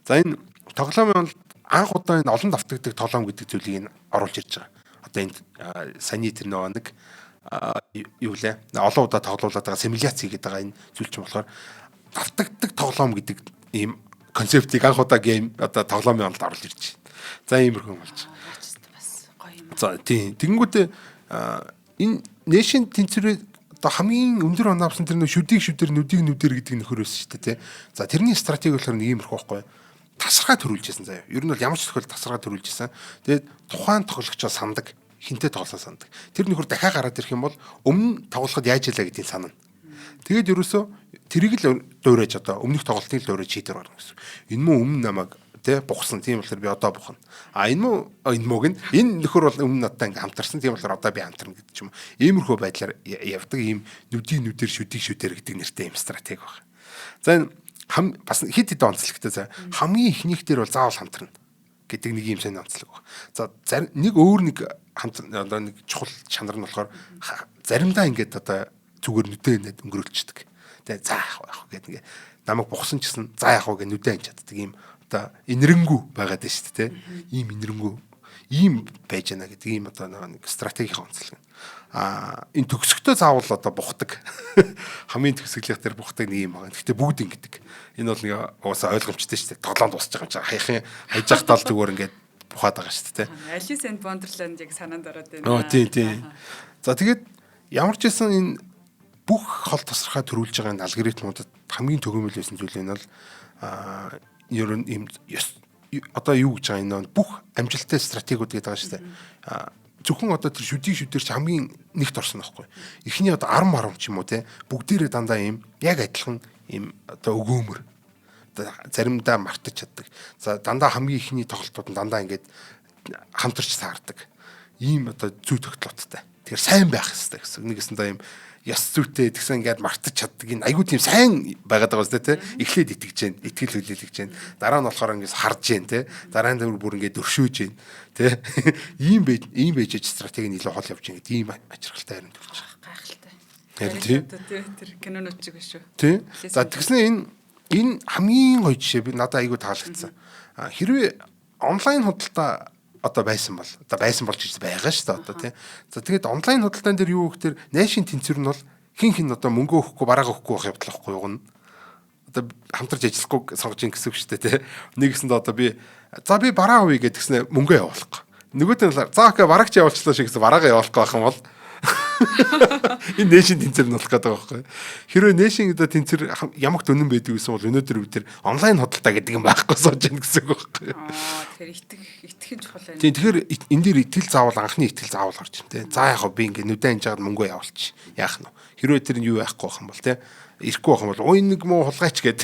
За энэ тоглоомын бол анх удаа энэ олон давтагдаг тоглоом гэдэг зүйлийг оруулж ирж байгаа. Одоо энэ саяны тэр нөгөө нэг юу лээ олон удаа тоглуулад байгаа симуляц хийгээд байгаа энэ зүйл чинь болохоор давтагдаг тоглоом гэдэг ийм концептыг анх удаа game одоо тоглоомын онд оруулж ирж байна. За иймэрхүү юм болж байгаа. Бас гоё юм. За тийм. Тэгэнгүүтээ энэ нэшин тэнцвэрээ одоо хамгийн өндөр оноо авсан тэр нөх шүдийг шүдэр нүдийг нүдэр гэдэг нөхөр байсан шүү дээ, тий. За тэрний стратеги болохоор нэг иймэрхүү байхгүй юу? Тасархай төрүүлжсэн заяа. Ер нь бол ямар ч тохиолдолд тасархай төрүүлжсэн. Тэгээд тухайн тоглогчоо сандаг, хинтээ тоглосоо сандаг. Тэр нөхөр дахиад гараад ирэх юм бол өмнө тоглоход яаж илаа гэдгийг санана. Тэгээд ерөөсөө тэрийг л дуурайж одоо өмнөх тоглолтыг л дуурайж шийдвэр гаргана гэсэн. Энэ мөн өмнө намайг тэ бухсан. Тийм болохоор би одоо бухна. А энэ муу энэ мууг нь энэ нөхөр бол өмнө надтай ингээм хамтарсан. Тийм болохоор одоо би хамтарна гэдэг ч юм уу. Иймэрхүү байдлаар явдаг ийм нүдийн нүдэр шүдийг шүдэр гэдэг нэртэй ийм стратеги байна. За энэ хам бас хэд хэдэн онцлогтой за хамгийн ихнийх дээр бол заавал хамтарна гэдэг нэг ийм сайн онцлог байна. За зарим нэг өөр нэг хамт одоо нэг чухал чанар нь болохоор заримдаа ингээд одоо зүгээр нүдээ нэт өнгөрүүлчихдэг. Тэгээ за яах вэ гэдэг ингээ намайг бухсан ч гэсэн за яах вэ гэж нүдээ анж чаддаг ийм одоо инэрэнгүй байгаад байна шүү дээ. Ийм инэрэнгүй ийм байж гэнэ гэдэг ийм одоо нэг стратегийн онцлог. Аа энэ төгсгөдөө заавал одоо бухдаг. Хамгийн төгсгөлийнх дээр бухдаг нэг юм байна. Гэхдээ бүгд ингэдэг. Энэ бол нэг угаасаа ойлгомжтой шүү дээ. Тоглоом дуусч байгаа юм чинь хаяхын хайж явахдаа л зүгээр ингээд бухаад байгаа шүү дээ. Alice in Wonderland яг санаанд ороод байна. Оо тийм тийм. За тэгээд ямар ч байсан энэ бүх хол тасархай төрүүлж байгаа энэ алгоритмуудад хамгийн төгөөмөл байсан зүйл нь бол аа ер нь ийм одоо юу гэж байгаа энэ бүх амжилттай стратегиуд гэдэг байгаа шүү дээ. Зөвхөн одоо тэр шүдийг шүдэр чи хамгийн нэгт орсон байхгүй. Эхний одоо 10 10 ч юм уу те бүгдээрээ дандаа ийм яг адилхан ийм одоо өгөөмөр одоо заримдаа мартаж чаддаг. За дандаа хамгийн эхний тоглолтууд нь дандаа ингээд хамтарч таардаг. Ийм одоо зүй тогтолцоотой. Тэгэхээр сайн байх хэрэгтэй гэсэн. Нэгэсэндээ ийм яс зүйтэй тэгсэн ингээд мартаж чаддаг энэ айгуу тийм сайн байгаад байгаа үстэй те. Эхлээд итгэж гэн, итгэл хүлээлгэж гэн. Дараа нь болохоор ингээд харж гэн те. Дараа нь бүр ингээд өршөөж гэн те. Ийм байж ийм байж стратеги нь илүү хол явж гэн гэдэг ийм ачирхалтай харин төрж байгаа. Гайхалтай. Харин тий. Тэр кинонууд чиг биш үү? Тий. За тэгснэ энэ хамгийн гоё жишээ би надад айгуу таалагдсан. Хэрвээ онлайн худалдаа одоо байсан бол одоо байсан болж гэж байгаа шүү дээ одоо тий. За тэгээд онлайн худалдаан дээр юу гэхээр найшин тэнцвэр нь бол хин хин одоо мөнгө өгөхгүй бараага өгөхгүй байх явдал байхгүй юу? Одоо хамтарч ажиллахгүй сонгож ин гэсэн үг шүү дээ тий. Нэг гэсэндээ одоо би за би бараа авъя гэдгснэ мөнгө явуулах. Нөгөөд нь за okay бараагч явуулчлаа шиг гэсэн бараагаа явуулахгүй байх юм бол энэ нэшин тэнцвэр нь болох гэдэг байгаа байхгүй. Хэрвээ нэшин гэдэг тэнцвэр ямагт үнэн байдаг гэсэн бол өнөөдөр бид тэр онлайн худалдаа гэдэг юм байхгүй сууж яах гэсэн үг байхгүй. Аа тэгэхээр итгэх нь чухал байна. Тийм тэгэхээр энэ дээр итгэл заавал анхны итгэл заавал орж ин тэ. За яг би ингээ нүдэн анж жаад мөнгөө явуулчих. Яах нь вэ? Хэрвээ тэр нь юу яахгүй байх юм бол тэ ирэхгүй байх юм бол ой нэг муу хулгайч гэд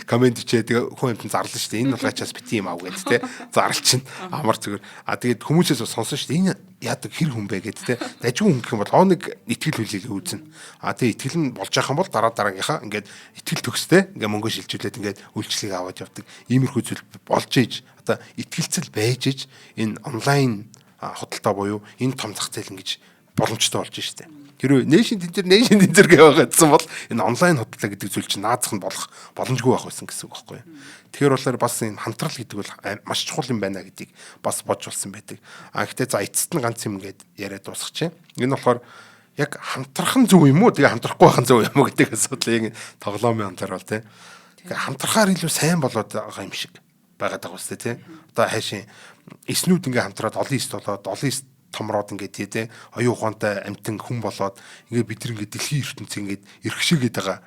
comment бичээ тэгээ хүн амтан зарлана шүү дээ. Энэ хулгайчаас бити юм ав гэд тэ зарлчин амар зүгээр. А тэгээд хүмүүсээс сонсон шүү дээ. Энэ яадаг хэр хүн бэ гэд тэ дажгүй хүн гэх юм бол оо нэг итгэл хүлээлгээ үүснэ. А тэгээ итгэл нь болж байгаа юм бол дараа дараагийнхаа ингээд итгэл төгстэй ингээд мөнгө шилжүүлээд ингээд үйлчлэгийг аваад явдаг. Иймэрхүү зүйл болж иж одоо итгэлцэл байж иж энэ онлайн худалдаа буюу энэ том зах зээл ингэж боломжтой болж штэ. Хэрвээ нээшин тэнцэр нээшин тэнцэр гэж байгаадсан бол энэ онлайн худлаа гэдэг зүйл чинь наазах нь болох боломжгүй байх байсан гэсэн үг байхгүй юу. Тэгэхээр болохоор бас энэ хамтрал гэдэг бол маш чухал юм байна гэдгийг бас бодж болсон байдаг. А гэхдээ за эцэст нь ганц юм ингээд яриад дуусгачих. Энэ болохоор яг хамтрах нь зөв юм уу? Тэгээ хамтрахгүй байх нь зөв юм уу гэдэг асуудал яг тоглоомын онлоор бол тий. Тэгээ хамтрахаар илүү сайн болоод байгаа юм шиг байгаад байгаа үстэй тий. Одоо хайшин эснүүд ингээ хамтраад олон эст болоод олон эст томроод ингээд тий тий оюун ухаантай амтан хүн болоод ингээд бид нар ингээд дэлхийн ертөнцийг ингээд эрхшээгээд байгаа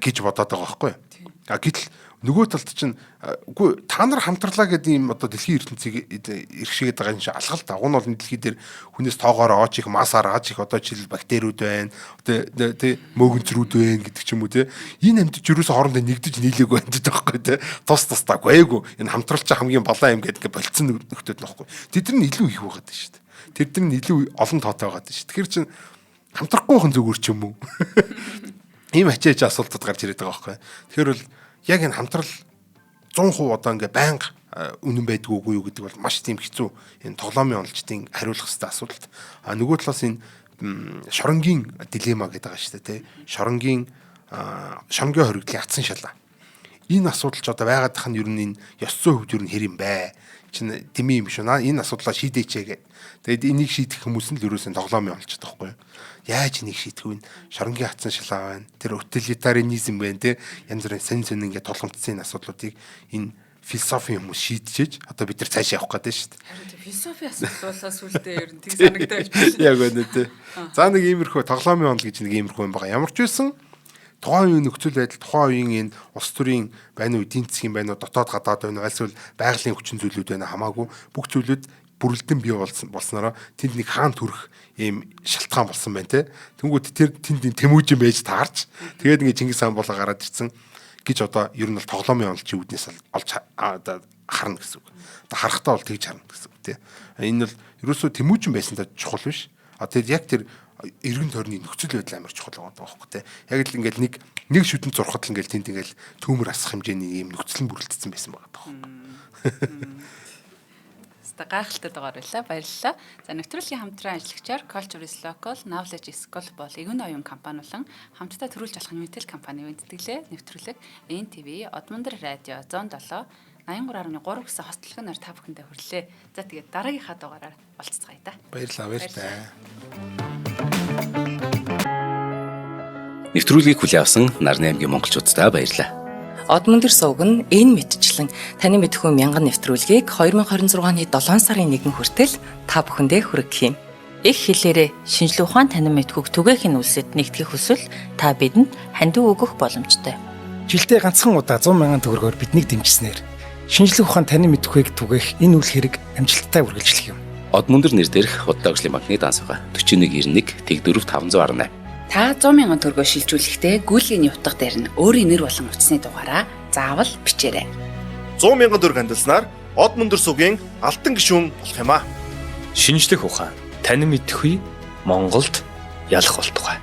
гэж бодоод байгаа байхгүй юу? А гэтэл нөгөө талд чинь үгүй та нар хамтарлаа гэдэг юм одоо дэлхийн ертөнцийг эрхшээгээд байгаа юм шиг алхалт агуу нь бол энэ дэлхий дээр хүнээс тоогоор ооч их масаар ааж их одоо жишээл бактериуд байна одоо тий мөөгөнцрүүд байна гэдэг ч юм уу тий энэ амьтад юусоо хоорондоо нэгдэж нийлээгүй амьтад байхгүй тий тус тусдаа гээгүй энэ хамтралч хамгийн балаа юм гэдэг ингээд болцсон нөхдөд нөхгүй тэд нар нь илүү их байгаад байна шүү дээ. Тэр нар нь илүү олон тоотой байгаад байна шүү. Тэгэхээр чин хамтрахгүй байх нь зүгээр ч юм уу? Ийм ачаач асуултууд гарч ирээд байгаа байхгүй. Тэгэхээр бол яг энэ хамтрал 100% одоо ингээ байнга үнэн байдгүй үгүй юу гэдэг бол маш тийм хэцүү энэ тоглоомын онолчдын хариулах хэвээр асуудалт. А нөгөө талаас энэ шоронгийн дилемма гэдэг байгаа шүү дээ тий. Шоронгийн шоронгийн хоригдлын атсан шалаа. Энэ асуудал ч одоо байгаад тах нь ер нь энэ ёс зүйн хувьд ер нь хэр юм бэ? Чин дэмий юм шүү. Энэ асуудлаа шийдээч гээд. Тэгээд энийг шийдэх хүмүүс нь л ерөөсөн тоглоомын онолчд байхгүй юу? Яаж энийг шийдэх вэ? Шоронгийн атсан шалаа байна. Тэр утилитарианизм байна тий. Янз бүрийн сонь сонь ингээд тулгамдсан энэ асуудлуудыг энэ философийн хүмүүс шийдчихэж одоо бид нар цаашаа явах гэдэг шүү дээ. Харин философи асуудал болоо сүултээ ер нь тэг санагдаа явчихлаа. Яг үнэ тий. За нэг иймэрхүү тоглоомын онол гэж нэг иймэрхүү юм байгаа. Ямар ч байсан тухайн үеийн нөхцөл байдал, тухайн үеийн энэ улс төрийн байна уу, эдийн засгийн байна уу, дотоод гадаад байна уу, альсвал байгалийн хүчин зүйлүүд байна хамаагүй бүх зүйлүүд бүрэлдэн бий болсноороо тэнд нэг хаан төрөх ийм шалтгаан болсон байна те. Тэнгүүд тэр тэнд Тэмүүжин байж таарч тэгээд ингээ Чингис хаан болоо гараад ирсэн гэж одоо ер нь бол тоглоомын онолчийн үүднээс олж харна гэсэн үг. Одоо харахтаа бол тэгж харна гэсэн үг те. Энэ бол ерөөсөө Тэмүүжин байсан та чухал биш. А тэр яг тэр эргэн тойрны нөхцөл байдал амар чухал байгаа байхгүй те. Яг л ингээл нэг шүдэн зурхад л ингээл тэнд ингээл төмөр асах хэмжээний ийм нөхцөл нь бүрэлдсэн байсан байгаа байхгүй. Хэвээ гайхалтай дугаар байлаа. Баярлалаа. За нэвтрүүлгийн хамтран ажиллагчаар Culture is Local, Knowledge is Global Эгүн оюун компани болон хамтдаа төрүүлж болох Unitel компани бэлтгэлээ. Нэвтрүүлэг NTV, Одмондөр радио 107 83.3 гэсэн хостлогоноор та бүхэндээ хүрлээ. За тэгээд дараагийнхаа дугаараар болцгаая та. Баярлалаа, баяртай. Нэвтрүүлгийг хүлээн авсан Нарны аймгийн монголчуудаа баярлалаа. Одмондөр сувг нь энэ мэтчлэн таны мэдхүү мянган нэвтрүүлгийг 2026 оны 7 сарын 1 хүртэл та бүхэндээ хүргэх юм. Их хэлээрээ шинжлэх ухаан танин мэдхүйг түгээхийн үлсэд нэгтгэх хүсвэл та бидэнд хандив өгөх боломжтой. Жилдээ ганцхан удаа 100 мянган төгрөгөөр биднийг дэмжсэнээр шинжлэх ухаан танин мэдхүйг түгээх энэ үйл хэрэг амжилттай үргэлжлэх юм. Одмондөр нэр дээрх худлаа хөгжлийн банкны данс байгаа. 4191 Тэг4 518. Та 100 мянган төгрөгөөр шилжүүлэхдээ гүйлгээний утга дээр нь өөрийн нэр болон утасны дугаараа заавал бичээрэй. 100 мянган төгрөг хандилснаар Одмондөр сугийн алтан гишүүн болох юм аа. Шинжлэх ухаан танин мэдхүй Монголд ялах болтугай.